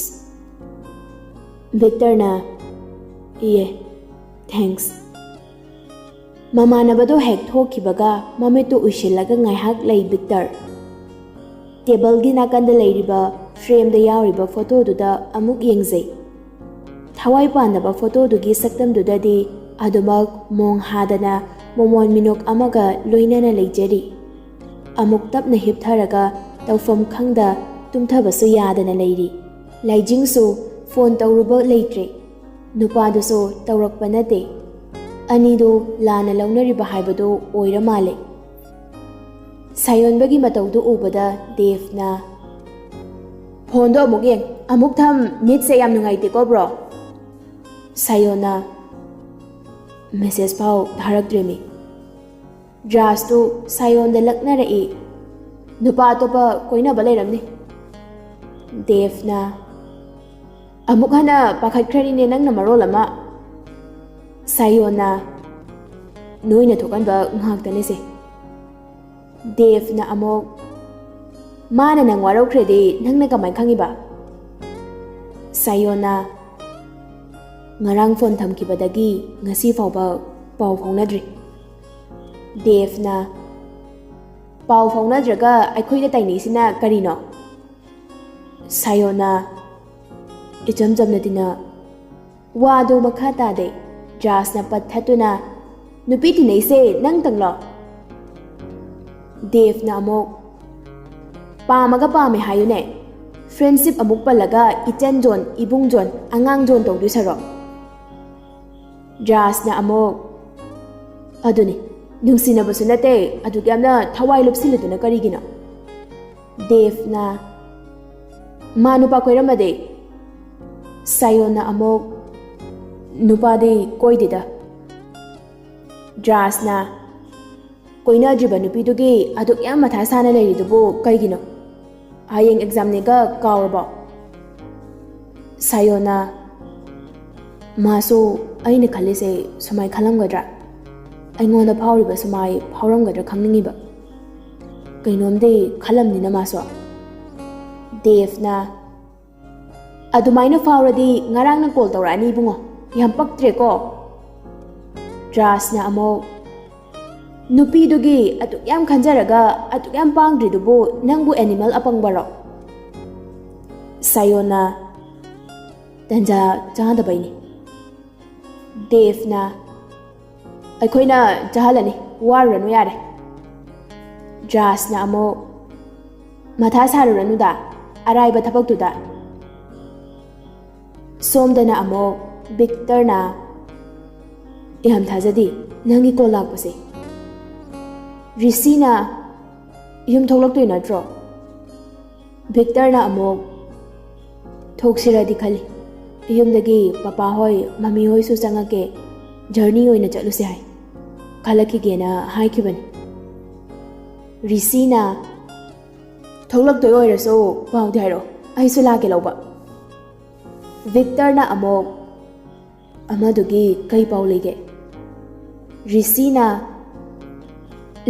ꯚꯤꯛꯇꯔꯅ, "Yeah, thanks." ꯃꯃꯥꯟꯅꯕꯗꯣ ꯍꯦꯛ ꯊꯣꯛꯈꯤꯕꯒ ꯃꯃꯤꯠꯇꯨ ꯎꯏꯁꯤꯜꯂꯒ ꯉꯥꯏꯍꯥꯛ ꯂꯩ Victor. ꯇꯦꯕꯜꯒꯤ ꯅꯥꯀꯟꯗ ꯂꯩꯔꯤꯕ ꯐ꯭ꯔꯦꯝꯗ ꯌꯥꯎꯔꯤꯕ ꯐꯣꯇꯣꯗꯨꯗ ꯑꯃꯨꯛ ꯌꯦꯡꯖꯩ꯫ ꯊꯋꯥꯏ ꯄꯥꯟꯗꯕ ꯐꯣꯇꯣꯗꯨꯒꯤ ꯁꯛꯇꯝꯗꯨꯗꯗꯤ ꯑꯗꯨꯃꯛ ꯃꯣꯡ ꯍꯥꯗꯅ ꯃꯣꯃꯣꯟ ꯃꯤꯅꯣꯛ ꯑꯃꯒ ꯂꯣꯏꯅꯅ ꯂꯩꯖꯔꯤ꯫ ꯑꯃꯨꯛ ꯇꯞꯅ ꯍꯤꯞꯊꯔꯒ ꯇꯧꯐꯝ ꯈꯪꯗ ꯇꯨꯝꯊꯕꯁꯨ ꯌꯥꯗꯅ ꯂꯩꯔꯤ꯫ ꯂꯥꯏꯖꯤꯡꯁꯨ ꯐꯣꯟ ꯇꯧꯔꯨꯕ ꯂꯩꯇ꯭ꯔꯦ꯫ ꯅꯨꯄꯥꯗꯨꯁꯨ ꯇꯧꯔꯛꯄ ꯅꯠꯇꯦ꯫ ꯑꯅꯤꯗꯨ ꯂꯥꯟꯅ ꯂꯧꯅꯔꯤꯕ ꯍꯥꯏꯕꯗꯨ ꯑꯣꯏꯔ ꯃꯥꯜꯂꯦ꯫ ꯁꯥꯌꯣꯟꯕꯒꯤ ꯃꯇꯧꯗꯨ ꯎꯕꯗ ꯗꯦꯕꯅ, "ꯐꯣꯟꯗꯣ ꯑꯃꯨꯛ ꯌꯦꯡ, ꯑꯃꯨꯛ ꯊꯝ, ꯃꯤꯠꯁꯦ ꯌꯥꯝ ꯅꯨꯡꯉꯥꯏꯇꯦꯀꯣ, ꯕ꯭ꯔꯣ?" ꯁꯥꯌꯣꯟꯅ, "ꯃꯦꯁꯦꯖ ꯐꯥꯎ ꯊꯥꯔꯛꯇ꯭ꯔꯦꯃꯤ꯫ ꯗ꯭ꯔꯥꯁꯇꯨ ꯁꯥꯌꯣꯟꯗ ꯂꯛꯅꯔꯛꯏ꯫ ꯅꯨꯄꯥ ꯑꯇꯣꯞꯄ ꯀꯣꯏꯅꯕ ꯂꯩꯔꯝꯅꯤ꯫" ꯗꯦꯕꯅ, "ꯑꯃꯨꯛ ꯍꯟꯅ ꯄꯥꯈꯠꯈ꯭ꯔꯅꯤꯅꯦ ꯅꯪꯅ ꯃꯔꯣꯜ ꯑꯃ꯫" ꯁꯥꯌꯣꯟꯅ, "ꯅꯣꯏꯅ ꯊꯣꯛꯍꯟꯕ ꯉꯥꯛꯇꯅꯦꯁꯦ꯫" ꯗꯦꯕꯅ ꯑꯃꯨꯛ, "ꯃꯥꯅ ꯅꯪ ꯋꯥꯔꯧꯈ꯭ꯔꯦꯗꯤ ꯅꯪꯅ ꯀꯃꯥꯏ ꯈꯪꯉꯤꯕ?" ꯁꯥꯌꯣꯟꯅ, "ꯉꯔꯥꯡ ꯐꯣꯟ ꯊꯝꯈꯤꯕꯗꯒꯤ ꯉꯁꯤ ꯐꯥꯎꯕ ꯄꯥꯎ ꯐꯥꯎꯅꯗ꯭ꯔꯤ꯫" ꯗꯦꯕꯅ, "ꯄꯥꯎ ꯐꯥꯎꯅꯗ꯭ꯔꯒ ꯑꯩꯈꯣꯏꯗ ꯇꯥꯏꯅꯩꯁꯤꯅ ꯀꯔꯤꯅꯣ?" ꯁꯥꯌꯣꯅ ꯏꯆꯝ ꯆꯝꯅ ꯇꯤꯟꯅ ꯋꯥꯗꯨ ꯃꯈꯥ ꯇꯥꯗꯦ꯫ ꯖꯥꯁꯅ ꯄꯠꯊꯠꯇꯨꯅ, "ꯅꯨꯄꯤ ꯇꯤꯟꯅꯩꯁꯦ ꯅꯪꯇꯪꯂꯣ?" ꯗꯦꯕꯅ ꯑꯃꯨꯛ, "ꯄꯥꯝꯃꯒ ꯄꯥꯝꯃꯦ ꯍꯥꯏꯌꯨꯅꯦ꯫ ꯐ꯭ꯔꯦꯟꯁꯤꯞ ꯑꯃꯨꯛ ꯄꯜꯂꯒ ꯏꯆꯟ ꯖꯣꯟ, ꯏꯕꯨꯡ ꯖꯣꯟ, ꯑꯉꯥꯡ ꯖꯣꯟ ꯇꯧꯗꯣꯏ ꯁꯔꯨꯛ꯫" ꯖꯥꯁꯅ ꯑꯃꯨꯛ, "ꯑꯗꯨꯅꯤ, ꯅꯨꯡꯁꯤꯅꯕꯁꯨ ꯅꯠꯇꯦ, ꯑꯗꯨꯛ ꯌꯥꯝꯅ ꯊꯋꯥꯏ ꯂꯨꯞꯁꯤꯜꯂꯤꯗꯨꯅ ꯀꯔꯤꯒꯤꯅꯣ?" ꯗꯦꯕꯅ, "ꯃꯥ ꯅꯨꯄꯥ ꯀꯣꯏꯔꯝꯃꯗꯤ?" ꯁꯥꯌꯣꯟꯅ ꯑꯃꯨꯛ, "ꯅꯨꯄꯥꯗꯤ ꯀꯣꯏꯗꯦꯗ꯫" ꯖꯥꯁꯅ, "ꯀꯣꯏꯅꯗ꯭ꯔꯤꯕ ꯅꯨꯄꯤꯗꯨꯒꯤ ꯑꯗꯨꯛ ꯌꯥꯝ ꯃꯊꯥ ꯁꯥꯅ ꯂꯩꯔꯤꯗꯨꯕꯨ ꯀꯩꯒꯤꯅꯣ? ꯍꯌꯦꯡ ꯑꯦꯛꯖꯥꯝꯅꯦꯒ ꯀꯥꯎꯔꯕꯣ?" ꯁꯥꯌꯣꯅ, "ꯃꯥꯁꯨ ꯑꯩꯅ ꯈꯜꯂꯤꯁꯦ ꯁꯨꯃꯥꯏ ꯈꯜꯂꯝꯒꯗ꯭ꯔꯥ? ꯑꯩꯉꯣꯟꯗ ꯐꯥꯎꯔꯤꯕ ꯁꯨꯃꯥꯏ ꯐꯥꯎꯔꯝꯒꯗ꯭ꯔꯥ ꯈꯪꯅꯤꯡꯉꯤꯕ꯫ ꯀꯩꯅꯣꯝꯗꯤ ꯈꯜꯂꯝꯅꯤꯅ ꯃꯥꯁꯨ꯫" ꯗꯦꯕꯅ, "ꯑꯗꯨꯃꯥꯏꯅ ꯐꯥꯎꯔꯗꯤ ꯉꯔꯥꯡꯅ ꯀꯣꯜ ꯇꯧꯔꯛꯑꯅꯤ ꯏꯕꯨꯡꯉꯣ꯫ ꯌꯥꯝ ꯄꯛꯇ꯭ꯔꯦꯀꯣ꯫" ꯖꯥꯁꯅ ꯑꯃꯨꯛ, "ꯅꯨꯄꯤꯗꯨꯒꯤ ꯑꯗꯨꯛ ꯌꯥꯝ ꯈꯟꯖꯔꯒ ꯑꯗꯨꯛ ꯌꯥꯝ ꯄꯥꯡꯗ꯭ꯔꯤꯗꯨꯕꯨ ꯅꯪꯕꯨ ꯑꯦꯅꯤꯃꯦꯜ ꯑꯄꯪꯕꯔꯣ?" ꯁꯥꯌꯣꯟꯅ, "ꯇꯟꯖꯥ ꯆꯥꯗꯕꯩꯅꯤ꯫" ꯗꯦꯕꯅ, "ꯑꯩꯈꯣꯏꯅ ꯆꯥꯍꯜꯂꯅꯤ, ꯋꯥꯔꯨꯔꯅꯨ ꯌꯥꯔꯦ꯫" ꯖꯥꯁꯅ ꯑꯃꯨꯛ, "ꯃꯊꯥ ꯁꯥꯔꯨꯔꯅꯨꯗ, ꯑꯔꯥꯏꯕ ꯊꯕꯛꯇꯨꯗ꯫" ꯁꯣꯝꯗꯅ ꯑꯃꯨꯛ ꯚꯤꯛꯇꯔꯅ, "ꯌꯥꯝ ꯊꯥꯖꯗꯦ ꯅꯪꯒꯤ ꯀꯣꯜ ꯂꯥꯛꯄꯁꯦ꯫ ꯔꯤꯁꯤꯅ ꯌꯨꯝ ꯊꯣꯛꯂꯛꯇꯣꯏ ꯅꯠꯇ꯭ꯔꯣ?" ꯚꯤꯛꯇꯔꯅ ꯑꯃꯨꯛ, "ꯊꯣꯛꯁꯤꯔꯗꯤ ꯈꯜꯂꯤ꯫ ꯌꯨꯝꯗꯒꯤ ꯄꯄꯥ ꯍꯣꯏ, ꯃꯃꯤ ꯍꯣꯏꯁꯨ ꯆꯪꯉꯛꯀꯦ, ꯖꯔꯅꯤ ꯑꯣꯏꯅ ꯆꯠꯂꯨꯁꯦ ꯍꯥꯏ꯫ ꯈꯜꯂꯛꯈꯤꯒꯦꯅ ꯍꯥꯏꯈꯤꯕꯅꯤ꯫" ꯔꯤꯁꯤꯅ, "ꯊꯣꯛꯂꯛꯇꯣꯏ ꯑꯣꯏꯔꯁꯨ ꯄꯥꯎꯗꯤ ꯍꯥꯏꯔꯛꯑꯣ, ꯑꯩꯁꯨ ꯂꯥꯛꯀꯦ ꯂꯧꯕ꯫" ꯚꯤꯛꯇꯔꯅ ꯑꯃꯨꯛ, "ꯑꯃꯗꯨꯒꯤ ꯀꯩ ꯄꯥꯎ ꯂꯩꯒꯦ?" ꯔꯤꯁꯤꯅ,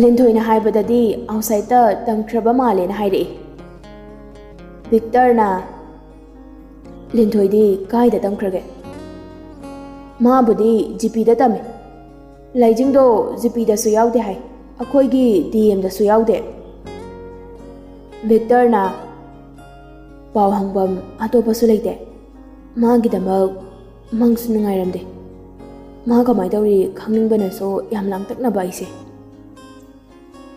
"ꯂꯤꯟꯊꯣꯏꯅ ꯍꯥꯏꯕꯗꯗꯤ ꯑꯥꯎꯠꯁꯥꯏꯠꯇ ꯇꯝꯈ꯭ꯔꯕ ꯃꯥꯜꯂꯦꯅ ꯍꯥꯏꯔꯛꯏ꯫" ꯚꯤꯛꯇꯔꯅ, "ꯂꯤꯟꯊꯣꯏꯗꯤ ꯀꯥꯏꯗ ꯇꯝꯈ꯭ꯔꯒꯦ?" "ꯃꯥꯕꯨꯗꯤ ꯖꯤꯄꯤꯗ ꯇꯝꯃꯤ꯫ ꯂꯥꯏꯖꯤꯡꯗꯣ ꯖꯤꯄꯤꯗꯁꯨ ꯌꯥꯎꯗꯦ ꯍꯥꯏ, ꯑꯩꯈꯣꯏꯒꯤ ꯗꯤ ꯑꯦꯝꯗꯁꯨ ꯌꯥꯎꯗꯦ꯫" ꯚꯤꯛꯇꯔꯅ, ꯄꯥꯎ ꯍꯪꯐꯝ ꯑꯇꯣꯞꯄꯁꯨ ꯂꯩꯇꯦ꯫ ꯃꯥꯒꯤꯗꯃꯛ ꯃꯪꯁꯨ ꯅꯨꯡꯉꯥꯏꯔꯝꯗꯦ꯫ ꯃꯥ ꯀꯃꯥꯏꯅ ꯇꯧꯔꯤ ꯈꯪꯅꯤꯡꯕꯅꯁꯨ ꯌꯥꯝ ꯂꯥꯡꯇꯛꯅꯕ ꯑꯩꯁꯦ꯫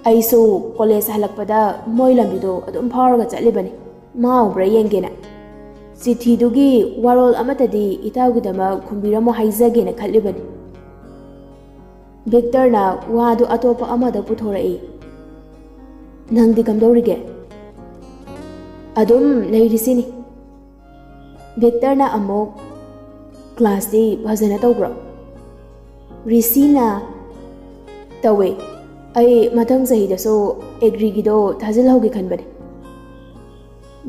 ꯑꯩꯁꯨ ꯀꯣꯂꯦꯖ ꯍꯜꯂꯛꯄꯗ ꯃꯣꯏ ꯂꯝꯕꯤꯗꯣ ꯑꯗꯨꯝ ꯐꯥꯎꯔꯒ ꯆꯠꯂꯤꯕꯅꯤ, ꯃꯥ ꯎꯕ꯭ꯔꯥ ꯌꯦꯡꯒꯦꯅ꯫ ꯆꯤꯊꯤꯗꯨꯒꯤ ꯋꯥꯔꯣꯜ ꯑꯃꯠꯇꯗꯤ ꯏꯇꯥꯎꯒꯤꯗꯃꯛ ꯈꯨꯝꯕꯤꯔꯝꯃꯣ ꯍꯥꯏꯖꯒꯦꯅ ꯈꯜꯂꯤꯕꯅꯤ꯫ ꯚꯤꯛꯇꯔꯅ ꯋꯥꯗꯨ ꯑꯇꯣꯞꯄ ꯑꯃꯗ ꯄꯨꯊꯣꯔꯛꯏ꯫ "ꯅꯪꯗꯤ ꯀꯝꯗꯧꯔꯤꯒꯦ?" "ꯑꯗꯨꯝ ꯂꯩꯔꯤꯁꯤꯅꯤ꯫" ꯚꯤꯛꯇꯔꯅ ꯑꯃꯨꯛ, "ꯀ꯭ꯂꯥꯁꯇꯤ ꯐꯖꯅ ꯇꯧꯕ꯭ꯔꯣ?" ꯔꯤꯁꯤꯅ, "ꯇꯧꯋꯦ꯫ ꯑꯩ ꯃꯊꯪ ꯆꯍꯤꯗꯁꯨ ꯑꯦꯒ꯭ꯔꯤꯒꯤꯗꯣ ꯊꯥꯖꯤꯜꯍꯧꯒꯦ ꯈꯟꯕꯅꯦ꯫"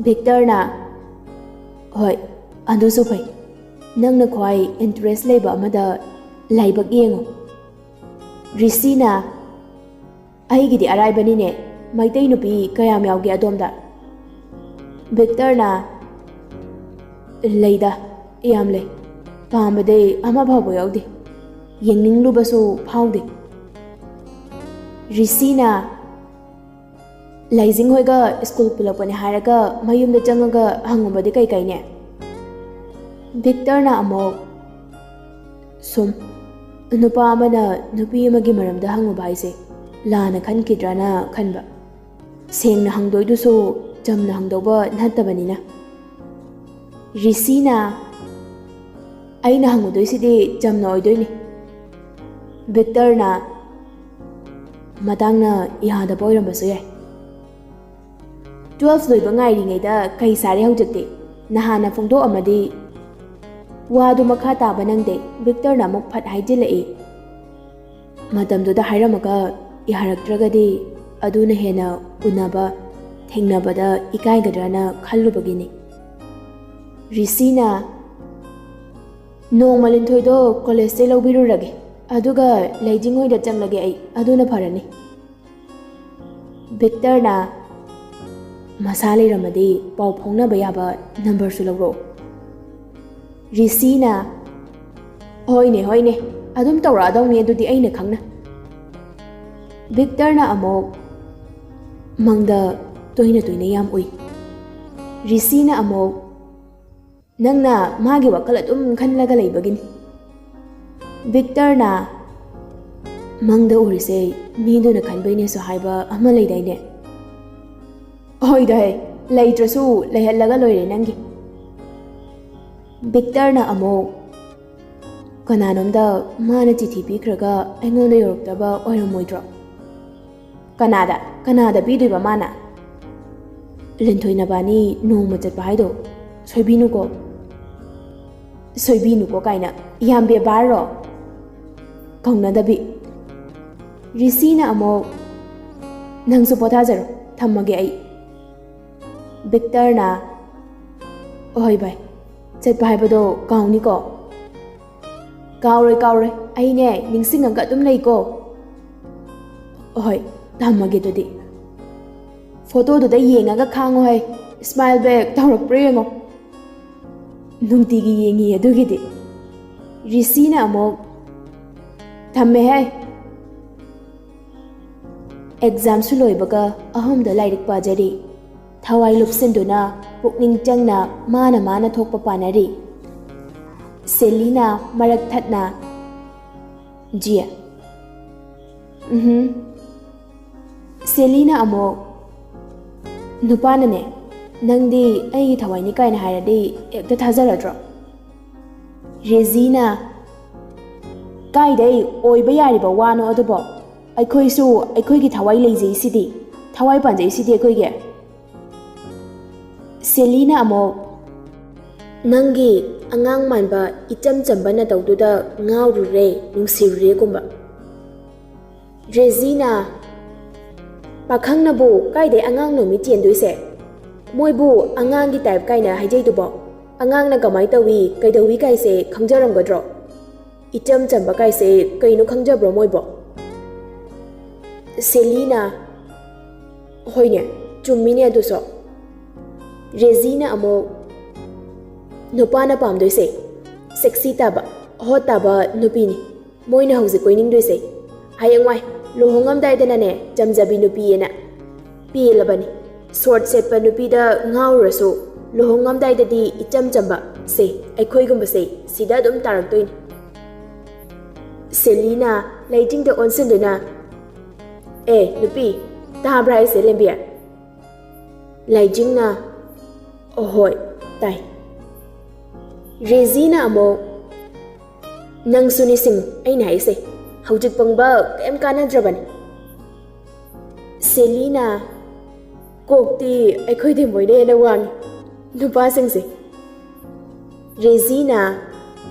ꯚꯤꯛꯇꯔꯅ, "ꯍꯣꯏ, ꯑꯗꯨꯁꯨ ꯐꯩ꯫ ꯅꯪꯅ ꯈ꯭ꯋꯥꯏ ꯏꯟꯇꯔꯦꯁ ꯂꯩꯕ ꯑꯃꯗ ꯂꯥꯏꯕꯛ ꯌꯦꯡꯉꯨ꯫" ꯔꯤꯁꯤꯅ, "ꯑꯩꯒꯤꯗꯤ ꯑꯔꯥꯏꯕꯅꯤꯅꯦ, ꯃꯩꯇꯩ ꯅꯨꯄꯤ ꯀꯌꯥꯝ ꯌꯥꯎꯒꯦ ꯑꯗꯣꯝꯗ?" ꯚꯤꯛꯇꯔꯅ, "ꯂꯩꯗ, ꯌꯥꯝ ꯂꯩ꯫ ꯄꯥꯝꯕꯗꯤ ꯑꯃ ꯐꯥꯎꯕ ꯌꯥꯎꯗꯦ꯫ ꯌꯦꯡꯅꯤꯡꯂꯨꯕꯁꯨ ꯐꯥꯎꯗꯦ꯫" ꯔꯤꯁꯤꯅ, "ꯂꯩꯖꯤꯡ ꯍꯣꯏꯒ ꯁ꯭ꯀꯨꯜ ꯄꯨꯜꯂꯛꯄꯅꯦ ꯍꯥꯏꯔꯒ ꯃꯌꯨꯝꯗ ꯆꯪꯉꯒ ꯍꯪꯉꯨꯕꯗꯤ ꯀꯩ ꯀꯥꯏꯅꯦ?" ꯚꯤꯛꯇꯔꯅ ꯑꯃꯨꯛ, "ꯁꯨꯝ, ꯅꯨꯄꯥ ꯑꯃꯅ ꯅꯨꯄꯤ ꯑꯃꯒꯤ ꯃꯔꯝꯗ ꯍꯪꯉꯨꯕ ꯍꯥꯏꯁꯦ ꯂꯥꯟꯅ ꯈꯟꯈꯤꯗ꯭ꯔꯅ ꯈꯟꯕ꯫ ꯁꯦꯡꯅ ꯍꯪꯗꯣꯏꯗꯨꯁꯨ ꯆꯝꯅ ꯍꯪꯗꯧꯕ ꯅꯠꯇꯕꯅꯤꯅ꯫" ꯔꯤꯁꯤꯅ, "ꯑꯩꯅ ꯍꯪꯉꯨꯗꯣꯏꯁꯤꯗꯤ ꯆꯝꯅ ꯑꯣꯏꯗꯣꯏꯅꯤ꯫" ꯚꯤꯛꯇꯔꯅ, "ꯃꯇꯥꯡꯅ ꯌꯥꯗꯕ ꯑꯣꯏꯔꯝꯕꯁꯨ ꯌꯥꯏ꯫" "ꯇꯨꯋꯦꯜꯐ ꯂꯣꯏꯕ ꯉꯥꯏꯔꯤꯉꯩꯗ ꯀꯩ ꯆꯥꯔꯦ ꯍꯧꯖꯤꯛꯇꯤ? ꯅꯍꯥꯟꯅ ꯐꯣꯡꯗꯣꯛꯑꯝꯃꯗꯤ꯫" ꯋꯥꯗꯨ ꯃꯈꯥ ꯇꯥꯕ ꯅꯪꯗꯦ꯫ ꯚꯤꯛꯇꯔꯅ ꯑꯃꯨꯛ ꯐꯠ ꯍꯥꯏꯖꯤꯜꯂꯛꯏ꯫ "ꯃꯇꯝꯗꯨꯗ ꯍꯥꯏꯔꯝꯃꯒ ꯌꯥꯔꯛꯇ꯭ꯔꯒꯗꯤ ꯑꯗꯨꯅ ꯍꯦꯟꯅ ꯎꯅꯕ, ꯊꯦꯡꯅꯕꯗ ꯏꯀꯥꯏꯒꯗ꯭ꯔꯅ ꯈꯜꯂꯨꯕꯒꯤꯅꯤ꯫" ꯔꯤꯁꯤꯅ, "ꯅꯣꯡꯃ ꯂꯤꯟꯊꯣꯏꯗꯣ ꯀꯣꯂꯦꯖꯇꯩ ꯂꯧꯕꯤꯔꯨꯔꯒꯦ, ꯑꯗꯨꯒ ꯂꯩꯖꯤꯡ ꯍꯣꯏꯗ ꯆꯪꯂꯒꯦ ꯑꯩ, ꯑꯗꯨꯅ ꯐꯔꯅꯤ꯫" ꯚꯤꯛꯇꯔꯅ, "ꯃꯁꯥ ꯂꯩꯔꯝꯃꯗꯤ ꯄꯥꯎ ꯐꯥꯎꯅꯕ ꯌꯥꯕ ꯅꯝꯕꯔꯁꯨ ꯂꯧꯔꯛꯑꯣ꯫" ꯔꯤꯁꯤꯅ, "ꯍꯣꯏꯅꯦ, ꯍꯣꯏꯅꯦ, ꯑꯗꯨꯝ ꯇꯧꯔꯛꯑꯗꯧꯅꯦ ꯑꯗꯨꯗꯤ ꯑꯩꯅ ꯈꯪꯅ꯫" ꯚꯤꯛꯇꯔꯅ ꯑꯃꯨꯛ, "ꯃꯪꯗ ꯇꯣꯏꯅ ꯇꯣꯏꯅ ꯌꯥꯝ ꯎꯏ꯫" ꯔꯤꯁꯤꯅ ꯑꯃꯨꯛ, "ꯅꯪꯅ ꯃꯥꯒꯤ ꯋꯥꯈꯜ ꯑꯗꯨꯝ ꯈꯜꯂꯒ ꯂꯩꯕꯒꯤꯅꯤ꯫" ꯚꯤꯛꯇꯔꯅ, "ꯃꯪꯗ ꯎꯔꯤꯁꯦ ꯃꯤꯗꯨꯅ ꯈꯟꯕꯩꯅꯦꯁꯨ ꯍꯥꯏꯕ ꯑꯃ ꯂꯩꯗꯥꯏꯅꯦ?" "ꯍꯣꯏꯗ ꯍꯦ, ꯂꯩꯇ꯭ꯔꯁꯨ ꯂꯩꯍꯜꯂꯒ ꯂꯣꯏꯔꯦ ꯅꯪꯒꯤ꯫" ꯚꯤꯛꯇꯔꯅ ꯑꯃꯨꯛ, "ꯀꯅꯥꯅꯣꯝꯗ ꯃꯥꯅ ꯆꯤꯊꯤ ꯄꯤꯈ꯭ꯔꯒ ꯑꯩꯉꯣꯟꯗ ꯌꯧꯔꯛꯇꯕ ꯑꯣꯏꯔꯝꯃꯣꯏꯗ꯭ꯔꯣ?" "ꯀꯅꯥꯗ? ꯀꯅꯥꯗ ꯄꯤꯗꯣꯏꯕ ꯃꯥꯅ?" "ꯂꯤꯟꯊꯣꯏ ꯅꯕꯥꯅꯤ ꯅꯣꯡꯃ ꯆꯠꯄ ꯍꯥꯏꯗꯣ ꯁꯣꯏꯕꯤꯅꯨꯀꯣ꯫" "ꯁꯣꯏꯕꯤꯅꯨꯀꯣ" ꯀꯥꯏꯅ, ꯌꯥꯝ ꯕꯦꯕꯥꯔꯔꯣ? ꯀꯧꯅꯗꯕꯤ꯫ ꯔꯤꯁꯤꯅ ꯑꯃꯨꯛ, "ꯅꯪꯁꯨ ꯄꯣꯊꯥꯖꯔꯣ, ꯊꯝꯃꯒꯦ ꯑꯩ꯫" ꯚꯤꯛꯇꯔꯅ, "ꯑꯍꯣꯏ ꯚꯥꯏ, ꯆꯠꯄ ꯍꯥꯏꯕꯗꯣ ꯀꯥꯎꯅꯤꯀꯣ?" "ꯀꯥꯎꯔꯣꯏ, ꯀꯥꯎꯔꯣꯏ, ꯑꯩꯅꯦ ꯅꯤꯡꯁꯤꯡꯉꯒ ꯑꯗꯨꯝ ꯂꯩꯀꯣ꯫" "ꯑꯍꯣꯏ, ꯊꯝꯃꯒꯦ ꯑꯗꯨꯗꯤ꯫" "ꯐꯣꯇꯣꯗꯨꯗ ꯌꯦꯡꯉꯒ ꯈꯥꯡꯉꯣ ꯍꯦ, ꯁ꯭ꯃꯥꯏꯜ ꯕꯦꯛ ꯇꯧꯔꯛꯄ꯭ꯔꯥ ꯌꯦꯡꯉꯣ꯫" "ꯅꯨꯡꯇꯤꯒꯤ ꯌꯦꯡꯉꯤ ꯑꯗꯨꯒꯤꯗꯤ꯫" ꯔꯤꯁꯤꯅ ꯑꯃꯨꯛ, "ꯊꯝꯃꯦ ꯍꯦ꯫" ꯑꯦꯛꯖꯥꯝꯁꯨ ꯂꯣꯏꯕꯒ ꯑꯍꯨꯝꯗ ꯂꯥꯏꯔꯤꯛ ꯄꯥꯖꯔꯤ꯫ ꯊꯋꯥꯏ ꯂꯨꯞꯁꯤꯟꯗꯨꯅ ꯄꯨꯛꯅꯤꯡ ꯆꯪꯅ ꯃꯥꯅ ꯃꯥꯅ ꯊꯣꯛꯄ ꯄꯥꯅꯔꯤ꯫ ꯁꯦꯂꯤꯅ ꯃꯔꯛ ꯊꯠꯅ, "ꯖꯤꯌꯦ꯫" "ꯎꯝꯍꯨꯝ꯫" ꯁꯦꯂꯤꯅ ꯑꯃꯨꯛ, "ꯅꯨꯄꯥꯅꯅꯦ, ꯅꯪꯗꯤ ꯑꯩꯒꯤ ꯊꯋꯥꯏꯅꯤ ꯀꯥꯏꯅ ꯍꯥꯏꯔꯗꯤ ꯍꯦꯛꯇ ꯊꯥꯖꯔꯗ꯭ꯔꯣ?" ꯔꯦꯖꯤꯅ, "ꯀꯥꯏꯗꯩ ꯑꯣꯏꯕ ꯌꯥꯔꯤꯕ ꯋꯥꯅꯣ ꯑꯗꯨꯕꯣ? ꯑꯩꯈꯣꯏꯁꯨ ꯑꯩꯈꯣꯏꯒꯤ ꯊꯋꯥꯏ ꯂꯩꯖꯩꯁꯤꯗꯤ, ꯊꯋꯥꯏ ꯄꯥꯟꯖꯩꯁꯤꯗꯤ ꯑꯩꯈꯣꯏꯒꯤ꯫" ꯁꯦꯂꯤꯅ ꯑꯃꯨꯛ, "ꯅꯪꯒꯤ ꯑꯉꯥꯡ ꯃꯥꯟꯕ ꯏꯆꯝ ꯆꯝꯕ ꯅꯇꯧꯗꯨꯗ ꯉꯥꯎꯔꯨꯔꯦ, ꯅꯨꯡꯁꯤꯔꯨꯔꯦꯒꯨꯝꯕ꯫" ꯔꯦꯖꯤꯅ, "ꯄꯥꯈꯪꯅꯕꯨ ꯀꯥꯏꯗꯩ ꯑꯉꯥꯡꯅꯣꯃꯤ ꯆꯦꯟꯗꯣꯏꯁꯦ? ꯃꯣꯏꯕꯨ ꯑꯉꯥꯡꯒꯤ ꯇꯥꯏꯞ ꯀꯥꯏꯅ ꯍꯥꯏꯖꯩꯗꯨꯕꯣ? ꯑꯉꯥꯡꯅ ꯀꯃꯥꯏ ꯇꯧꯏ, ꯀꯩꯗꯧꯏ ꯀꯥꯏꯁꯦ ꯈꯪꯖꯔꯝꯒꯗ꯭ꯔꯣ? ꯏꯆꯝ ꯆꯝꯕ ꯀꯥꯏꯁꯦ ꯀꯩꯅꯣ ꯈꯪꯖꯕ꯭ꯔꯣ ꯃꯣꯏꯕꯣ?" ꯁꯦꯂꯤꯅ, "ꯍꯣꯏꯅꯦ, ꯆꯨꯝꯃꯤꯅꯦ ꯑꯗꯨꯁꯨ꯫" ꯔꯦꯖꯤꯅ ꯑꯃꯨꯛ, "ꯅꯨꯄꯥꯅ ꯄꯥꯝꯗꯣꯏꯁꯦ ꯁꯦꯛꯁꯤ ꯇꯥꯕ, ꯍꯣꯠ ꯇꯥꯕ ꯅꯨꯄꯤꯅꯤ꯫ ꯃꯣꯏꯅ ꯍꯧꯖꯤꯛ ꯀꯣꯏꯅꯤꯡꯗꯣꯏꯁꯦ꯫ ꯍꯌꯦꯡꯋꯥꯏ ꯂꯨꯍꯣꯡꯉꯝꯗꯥꯏꯗꯅꯅꯦ, ꯆꯝꯖꯕꯤ ꯅꯨꯄꯤꯑꯅ ꯄꯦꯜꯂꯕꯅꯤ꯫ ꯁꯣꯔꯠ ꯁꯦꯠꯄ ꯅꯨꯄꯤꯗ ꯉꯥꯎꯔꯁꯨ, ꯂꯨꯍꯣꯡꯉꯝꯗꯥꯏꯗꯗꯤ ꯏꯆꯝ ꯆꯝꯕ ꯁꯦ, ꯑꯩꯈꯣꯏꯒꯨꯝꯕꯁꯦ ꯁꯤꯗ ꯑꯗꯨꯝ ꯇꯥꯔꯛꯇꯣꯏꯅꯤ꯫ ꯁꯦꯂꯤꯅ ꯂꯩꯖꯤꯡꯗ ꯑꯣꯟꯁꯤꯟꯗꯨꯅ, "ꯑꯦ ꯅꯨꯄꯤ, ꯇꯥꯕ꯭ꯔꯥ ꯑꯩꯁꯦ ꯂꯦꯝꯕꯤꯌꯥ?" ꯂꯩꯖꯤꯡꯅ, "ꯑꯍꯣꯏ, ꯇꯥꯏ꯫" ꯔꯦꯖꯤꯅ ꯑꯃꯨꯛ, "ꯅꯪꯁꯨ ꯅꯤꯁꯤꯡ ꯑꯩꯅ ꯍꯥꯏꯁꯦ, ꯍꯧꯖꯤꯛ ꯄꯪꯕ ꯀꯩꯝ ꯀꯥꯟꯅꯗ꯭ꯔꯕꯅꯤ꯫" ꯁꯦꯂꯤꯅ, "ꯀꯣꯛꯇꯤ ꯑꯩꯈꯣꯏꯗꯤ ꯃꯣꯏꯅ ꯍꯦꯟꯅ ꯋꯥꯡꯉꯤ ꯅꯨꯄꯥꯁꯤꯡꯁꯦ꯫" ꯔꯦꯖꯤꯅ,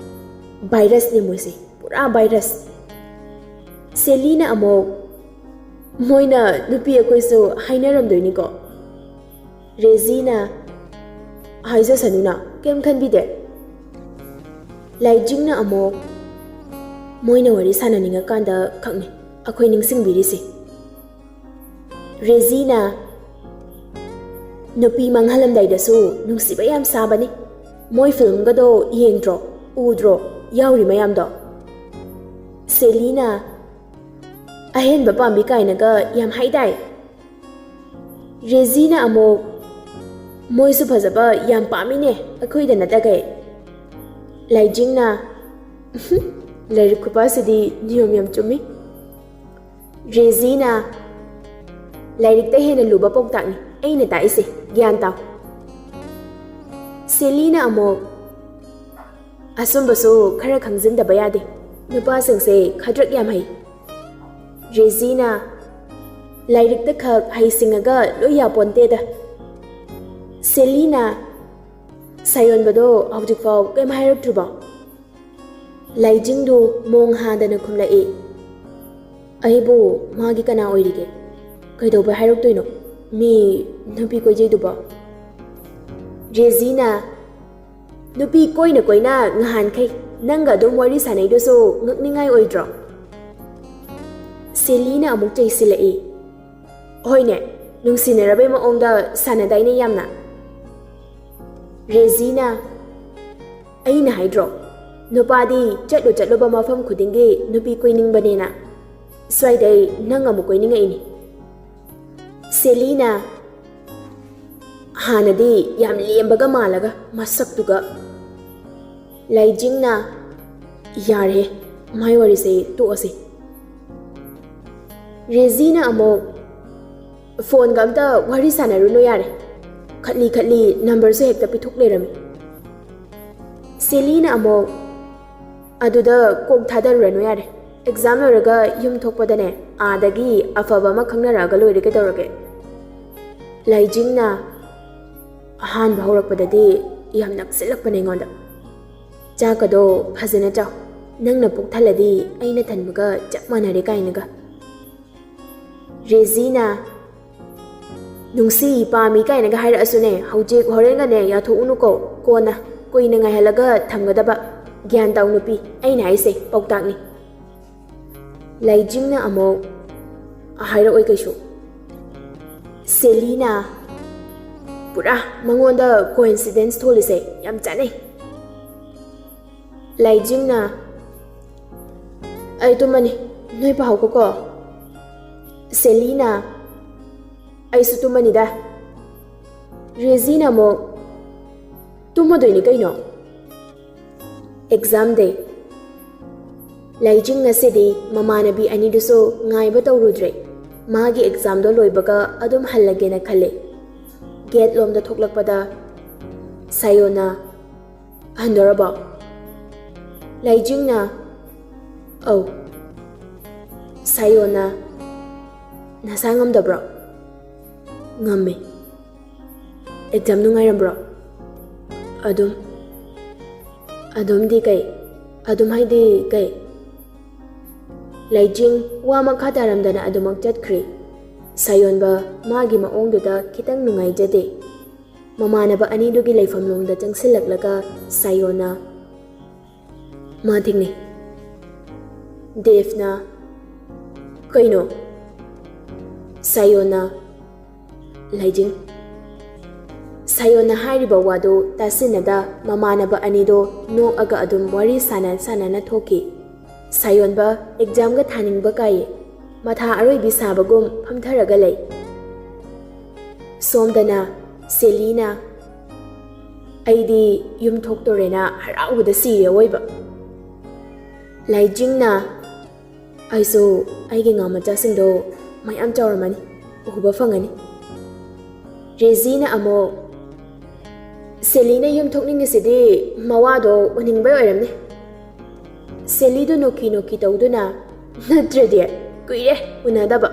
"ꯚꯥꯏꯔꯁꯅꯤ ꯃꯣꯏꯁꯦ, ꯄꯨꯔꯥ ꯚꯥꯏꯔꯁ꯫" ꯁꯦꯂꯤꯅ ꯑꯃꯨꯛ, "ꯃꯣꯏꯅ ꯅꯨꯄꯤ ꯑꯩꯈꯣꯏꯁꯨ ꯍꯥꯏꯅꯔꯝꯗꯣꯏꯅꯤꯀꯣ꯫" ꯔꯦꯖꯤꯅ, "ꯍꯥꯏꯖꯁꯅꯨꯅ, ꯀꯩꯝ ꯈꯟꯕꯤꯗꯦ꯫" ꯂꯥꯏꯖꯤꯡꯅ ꯑꯃꯨꯛ, "ꯃꯣꯏꯅ ꯋꯥꯔꯤ ꯁꯥꯟꯅꯅꯤꯡꯉꯀꯥꯟꯗ ꯈꯛꯅꯤ ꯑꯩꯈꯣꯏ ꯅꯤꯡꯁꯤꯡꯕꯤꯔꯤꯁꯦ꯫" ꯔꯦꯖꯤꯅ, "ꯅꯨꯄꯤ ꯃꯥꯡꯍꯜꯂꯝꯗꯥꯏꯗꯁꯨ ꯅꯨꯡꯁꯤꯕ ꯌꯥꯝ ꯁꯥꯕꯅꯤ꯫ ꯃꯣꯏ ꯐꯤꯂꯝꯒꯗꯣ ꯌꯦꯡꯗ꯭ꯔꯣ? ꯎꯗ꯭ꯔꯣ? ꯌꯥꯎꯔꯤ ꯃꯌꯥꯝꯗꯣ꯫" ꯁꯦꯂꯤꯅ, "ꯑꯍꯦꯟꯕ ꯄꯥꯝꯕꯤ ꯀꯥꯏꯅꯒ ꯌꯥꯝ ꯍꯥꯏꯗꯥꯏ꯫" ꯔꯦꯖꯤꯅ ꯑꯃꯨꯛ, "ꯃꯣꯏꯁꯨ ꯐꯖꯕ ꯌꯥꯝ ꯄꯥꯝꯃꯤꯅꯦ ꯑꯩꯈꯣꯏꯗ ꯅꯠꯇꯈꯩ꯫" ꯂꯥꯏꯖꯤꯡꯅ, "ꯂꯥꯏꯔꯤꯛ ꯈꯨꯄꯥꯁꯤꯗꯤ ꯅꯤꯌꯣꯝ ꯌꯥꯝ ꯆꯨꯝꯃꯤ꯫" ꯔꯦꯖꯤꯅ, "ꯂꯥꯏꯔꯤꯛꯇ ꯍꯦꯟꯅ ꯂꯨꯕ ꯄꯥꯎꯇꯥꯛꯅꯤ ꯑꯩꯅ ꯇꯥꯛꯏꯁꯦ, ꯒ꯭ꯌꯥꯟ ꯇꯥꯎ꯫" ꯁꯦꯂꯤꯅ ꯑꯃꯨꯛ, "ꯑꯁꯨꯝꯕꯁꯨ ꯈꯔ ꯈꯪꯖꯤꯟꯗꯕ ꯌꯥꯗꯦ, ꯅꯨꯄꯥꯁꯤꯡꯁꯦ ꯈꯗ꯭ꯔꯛ ꯌꯥꯝ ꯍꯩ꯫" ꯔꯦꯖꯤꯅ, "ꯂꯥꯏꯔꯤꯛꯇ ꯈꯛ ꯍꯩꯁꯤꯡꯉꯒ ꯂꯣꯏ ꯌꯥꯄꯣꯟꯇꯦꯗ꯫" ꯁꯦꯂꯤꯅ, "ꯁꯥꯌꯣꯟꯕꯗꯣ ꯍꯧꯖꯤꯛꯐꯥꯎ ꯀꯩꯝ ꯍꯥꯏꯔꯛꯇ꯭ꯔꯤꯕꯣ?" ꯂꯥꯏꯖꯤꯡꯗꯨ ꯃꯣꯡ ꯍꯥꯗꯅ ꯈꯨꯝꯂꯛꯏ, "ꯑꯩꯕꯨ ꯃꯥꯒꯤ ꯀꯅꯥ ꯑꯣꯏꯔꯤꯒꯦ? ꯀꯩꯗꯧꯕꯩ ꯍꯥꯏꯔꯛꯇꯣꯏꯅꯣ? ꯃꯤ ꯅꯨꯄꯤ ꯀꯣꯏꯖꯩꯗꯨꯕꯣ?" ꯔꯦꯖꯤꯅ, "ꯅꯨꯄꯤ ꯀꯣꯏꯅ ꯀꯣꯏꯅ ꯉꯍꯥꯟꯈꯩ ꯅꯪꯒ ꯑꯗꯨꯝ ꯋꯥꯔꯤ ꯁꯥꯟꯅꯩꯗꯨꯁꯨ ꯉꯛꯅꯤꯡꯉꯥꯏ ꯑꯣꯏꯗ꯭ꯔꯣ?" ꯁꯦꯂꯤꯅ ꯑꯃꯨꯛ ꯆꯩꯁꯤꯜꯂꯛꯏ, "ꯍꯣꯏꯅꯦ, ꯅꯨꯡꯁꯤꯅꯔꯕꯩ ꯃꯑꯣꯡꯗ ꯁꯥꯟꯅꯗꯥꯏꯅꯦ ꯌꯥꯝꯅ꯫" ꯔꯦꯖꯤꯅ, "ꯑꯩꯅ ꯍꯥꯏꯗ꯭ꯔꯣ, ꯅꯨꯄꯥꯗꯤ ꯆꯠꯂꯨ ꯆꯠꯂꯨꯕ ꯃꯐꯝ ꯈꯨꯗꯤꯡꯒꯤ ꯅꯨꯄꯤ ꯀꯣꯏꯅꯤꯡꯕꯅꯦꯅ꯫ ꯁ꯭ꯋꯥꯏꯗꯩ ꯅꯪ ꯑꯃꯨꯛ ꯀꯣꯏꯅꯤꯡꯉꯛꯏꯅꯤ꯫" ꯁꯦꯂꯤꯅ, ꯍꯥꯟꯅꯗꯤ ꯌꯥꯝ ꯂꯦꯝꯕꯒ ꯃꯥꯜꯂꯒ ꯃꯁꯛꯇꯨꯒ꯫ ꯂꯥꯏꯖꯤꯡꯅ, "ꯌꯥꯔꯦ, ꯃꯥꯏ ꯋꯥꯔꯤꯁꯦ ꯇꯣꯛꯑꯁꯤ꯫ ꯔꯦꯖꯤꯅ ꯑꯃꯨꯛ, "ꯐꯣꯟꯒ ꯑꯝꯇ ꯋꯥꯔꯤ ꯁꯥꯟꯅꯔꯨꯅꯨ ꯌꯥꯔꯦ꯫ ꯈꯠꯂꯤ ꯈꯠꯂꯤ ꯅꯝꯕꯔꯁꯨ ꯍꯦꯛꯇ ꯄꯤꯊꯣꯛ ꯂꯩꯔꯝꯃꯤ"꯫ ꯁꯦꯂꯤꯅ ꯑꯃꯨꯛ, "ꯑꯗꯨꯗ ꯀꯣꯛ ꯊꯥꯗꯔꯨꯔꯅꯨ ꯌꯥꯔꯦ꯫ ꯑꯦꯛꯖꯥꯝ ꯂꯣꯏꯔꯒ ꯌꯨꯝ ꯊꯣꯛꯄꯗꯅꯦ, ꯑꯥꯗꯒꯤ ꯑꯐꯕ ꯑꯃ ꯈꯪꯅꯔꯛꯑꯒ ꯂꯣꯏꯔꯦ, ꯀꯩꯗꯧꯔꯒꯦ?" ꯂꯥꯏꯖꯤꯡꯅ, "ꯑꯍꯥꯟꯕ ꯍꯧꯔꯛꯄꯗꯗꯤ ꯌꯥꯝ ꯅꯛꯁꯤꯜꯂꯛꯄꯅꯦ ꯑꯩꯉꯣꯟꯗ꯫ ꯆꯥꯛꯀꯗꯣ ꯐꯖꯅ ꯆꯥꯎ, ꯅꯪꯅ ꯄꯨꯛ ꯊꯜꯂꯗꯤ ꯑꯩꯅ ꯊꯟꯕꯒ ꯆꯞ ꯃꯥꯟꯅꯔꯦ" ꯀꯥꯏꯅꯒ꯫ ꯔꯦꯖꯤꯅ, "ꯅꯨꯡꯁꯤ ꯄꯥꯝꯃꯤ ꯀꯥꯏꯅꯒ ꯍꯥꯏꯔꯛꯑꯁꯨꯅꯦ, ꯍꯧꯖꯤꯛ ꯍꯣꯔꯦꯟꯒꯅꯦ ꯌꯥꯊꯣꯛꯎꯅꯨꯀꯣ, ꯀꯣꯟꯅ ꯀꯨꯏꯅ ꯉꯥꯏꯍꯜꯂꯒ ꯊꯝꯒꯗꯕ ꯒ꯭ꯌꯥꯟ ꯇꯧ ꯅꯨꯄꯤ, ꯑꯩꯅ ꯍꯥꯏꯁꯦ ꯄꯥꯎꯇꯥꯛꯅꯤ"꯫ ꯂꯥꯏꯖꯤꯡꯅ ꯑꯃꯨꯛ, "ꯍꯥꯏꯔꯛꯑꯣꯏ ꯀꯩꯁꯨ"꯫ ꯁꯦꯂꯤꯅ, "ꯄꯨꯔꯥ ꯃꯉꯣꯟꯗ ꯀꯣꯏꯟꯁꯤꯗꯦꯟꯁ ꯊꯣꯛꯂꯤꯁꯦ ꯌꯥꯝ ꯆꯥꯅꯩ"꯫ ꯂꯥꯏꯖꯤꯡꯅ, "ꯑꯩ ꯇꯨꯝꯃꯅꯤ, ꯅꯣꯏ ꯄꯥꯍꯧꯀꯣꯀꯣ"꯫ ꯁꯦꯂꯤꯅ, "ꯑꯩꯁꯨ ꯇꯨꯝꯃꯅꯤꯗ"꯫ ꯔꯦꯖꯤꯅ ꯑꯃꯨꯛ, "ꯇꯨꯝꯃꯗꯣꯏꯅꯤ ꯀꯩꯅꯣ, ꯑꯦꯛꯖꯥꯝ ꯗꯦ"꯫ ꯂꯥꯏꯖꯤꯡ ꯉꯁꯤꯗꯤ ꯃꯃꯥꯟꯅꯕꯤ ꯑꯅꯤꯗꯨꯁꯨ ꯉꯥꯏꯕ ꯇꯧꯔꯨꯗ꯭ꯔꯦ꯫ ꯃꯥꯒꯤ ꯑꯦꯛꯖꯥꯝꯗꯣ ꯂꯣꯏꯕꯒ ꯑꯗꯨꯝ ꯍꯜꯂꯒꯦꯅ ꯈꯜꯂꯦ꯫ ꯒꯦꯠ ꯂꯣꯝꯗ ꯊꯣꯛꯂꯛꯄꯗ ꯁꯥꯌꯣꯅ, "ꯍꯟꯗꯣꯔꯕꯣ?" ꯂꯥꯏꯖꯤꯡꯅ, "ꯑꯧ"꯫ ꯁꯥꯌꯣꯅ, "ꯅꯁꯥ ꯉꯝꯗꯕ꯭ꯔꯣ?" "ꯉꯝꯃꯦ"꯫ "ꯑꯦꯛꯖꯥꯝ ꯅꯨꯡꯉꯥꯏꯔꯝꯕ꯭ꯔꯣ?" "ꯑꯗꯨꯝ"꯫ "ꯑꯗꯨꯝꯗꯤ ꯀꯩ? ꯑꯗꯨꯝ ꯍꯥꯏꯗꯤ ꯀꯩ?" ꯂꯥꯏꯖꯤꯡ ꯋꯥ ꯃꯈꯥ ꯇꯥꯔꯝꯗꯅ ꯑꯗꯨꯃꯛ ꯆꯠꯈ꯭ꯔꯦ꯫ ꯁꯥꯌꯣꯟꯕ ꯃꯥꯒꯤ ꯃꯑꯣꯡꯗꯨꯗ ꯈꯤꯇꯪ ꯅꯨꯡꯉꯥꯏꯖꯗꯦ꯫ ꯃꯃꯥꯟꯅꯕ ꯑꯅꯤꯗꯨꯒꯤ ꯂꯩꯐꯝꯂꯣꯝꯗ ꯆꯪꯁꯤꯜꯂꯛꯂꯒ ꯁꯥꯌꯣꯅ, "ꯃꯥ ꯊꯦꯡꯅꯩ"꯫ ꯗꯦꯕꯅ, "ꯀꯩꯅꯣ?" ꯁꯥꯌꯣꯅ, "ꯂꯥꯏꯖꯤꯡ"꯫ ꯁꯥꯌꯣꯅ ꯍꯥꯏꯔꯤꯕ ꯋꯥꯗꯨ ꯇꯥꯁꯤꯟꯅꯗ ꯃꯃꯥꯟꯅꯕ ꯑꯅꯤꯗꯣ ꯅꯣꯛꯑꯒ ꯑꯗꯨꯝ ꯋꯥꯔꯤ ꯁꯥꯟꯅ ꯁꯥꯟꯅꯅ ꯊꯣꯛꯈꯤ꯫ ꯁꯥꯌꯣꯟꯕ ꯑꯦꯛꯖꯥꯝꯒ ꯊꯥꯅꯤꯡꯕ ꯀꯥꯏꯌꯦ꯫ ꯃꯊꯥ ꯑꯔꯣꯏꯕꯤ ꯁꯥꯕꯒꯨꯝ ꯐꯝꯊꯔꯒ ꯂꯩ꯫ ꯁꯣꯝꯗꯅ ꯁꯦꯂꯤꯅ, "ꯑꯩꯗꯤ ꯌꯨꯝ ꯊꯣꯛꯇꯣꯔꯦꯅ ꯍꯔꯥꯎꯕꯗ ꯁꯤꯔꯦ ꯑꯋꯣꯏꯕ꯫" ꯂꯥꯏꯖꯤꯡꯅ, "ꯑꯩꯁꯨ ꯑꯩꯒꯤ ꯉꯥ ꯃꯆꯥꯁꯤꯡꯗꯣ ꯃꯌꯥꯝ ꯆꯥꯎꯔꯝꯃꯅꯤ, ꯎꯕ ꯐꯪꯉꯅꯤ꯫" ꯔꯦꯖꯤꯅ ꯑꯃꯨꯛ, "ꯁꯦꯂꯤꯅ ꯌꯨꯝ ꯊꯣꯛꯅꯤꯡꯉꯤꯁꯤꯗꯤ ꯃꯋꯥꯗꯣ ꯎꯅꯤꯡꯕꯩ ꯑꯣꯏꯔꯝꯅꯤ꯫" ꯁꯦꯂꯤꯗꯨ ꯅꯣꯛꯀꯤ ꯅꯣꯛꯀꯤ ꯇꯧꯗꯨꯅ, "ꯅꯠꯇ꯭ꯔꯗꯤ, ꯀꯨꯏꯔꯦ ꯎꯅꯗꯕ꯫"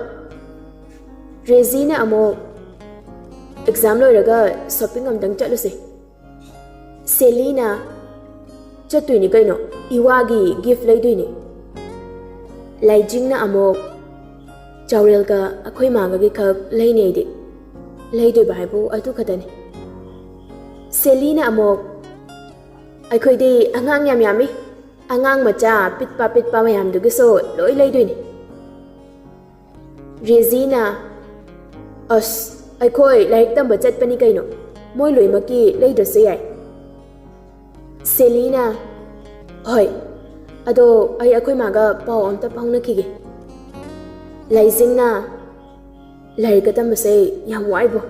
ꯔꯦꯖꯤꯅ ꯑꯃꯨꯛ, "ꯑꯦꯛꯖꯥꯝ ꯂꯣꯏꯔꯒ ꯁꯣꯄꯤꯡ ꯑꯝꯇꯪ ꯆꯠꯂꯨꯁꯦ꯫" ꯁꯦꯂꯤꯅ, "ꯆꯠꯇꯣꯏꯅꯤ ꯀꯩꯅꯣ, ꯏꯋꯥꯒꯤ ꯒꯤꯐ ꯂꯩꯗꯣꯏꯅꯤ꯫" ꯂꯥꯏꯖꯤꯡꯅ ꯑꯃꯨꯛ, "ꯆꯥꯎꯔꯦꯜꯒ ꯑꯩꯈꯣꯏ ꯃꯥꯒꯒꯤ ꯈꯛ ꯂꯩꯅꯤ ꯑꯩꯗꯤ꯫ ꯂꯩꯗꯣꯏꯕ ꯍꯥꯏꯕꯨ ꯑꯗꯨ ꯈꯛꯇꯅꯤ꯫" ꯁꯦꯂꯤꯅ ꯑꯃꯨꯛ, "ꯑꯩꯈꯣꯏꯗꯤ ꯑꯉꯥꯡ ꯌꯥꯝ ꯌꯥꯝꯃꯤ, ꯑꯉꯥꯡ ꯃꯆꯥ ꯄꯤꯠꯄ ꯄꯤꯠꯄ ꯃꯌꯥꯝꯗꯨꯒꯤꯁꯨ ꯂꯣꯏ ꯂꯩꯗꯣꯏꯅꯤ꯫" ꯔꯦꯖꯤꯅ, "ꯑꯁ, ꯑꯩꯈꯣꯏ ꯂꯥꯏꯔꯤꯛ ꯇꯝꯕ ꯆꯠꯄꯅꯤ ꯀꯩꯅꯣ, ꯃꯣꯏ ꯂꯣꯏꯃꯛꯀꯤ ꯂꯩꯗ꯭ꯔꯁꯨ ꯌꯥꯏ꯫" ꯁꯦꯂꯤꯅ, "ꯍꯣꯏ, ꯑꯗꯣ ꯑꯩ ꯑꯩꯈꯣꯏ ꯃꯥꯒ ꯄꯥꯎ ꯑꯝꯇ ꯐꯥꯎꯅꯈꯤꯒꯦ꯫" ꯂꯥꯏꯖꯤꯡꯅ, "ꯂꯥꯏꯔꯤꯛꯀ ꯇꯝꯕꯁꯦ ꯌꯥꯝ ꯋꯥꯏꯕꯣ,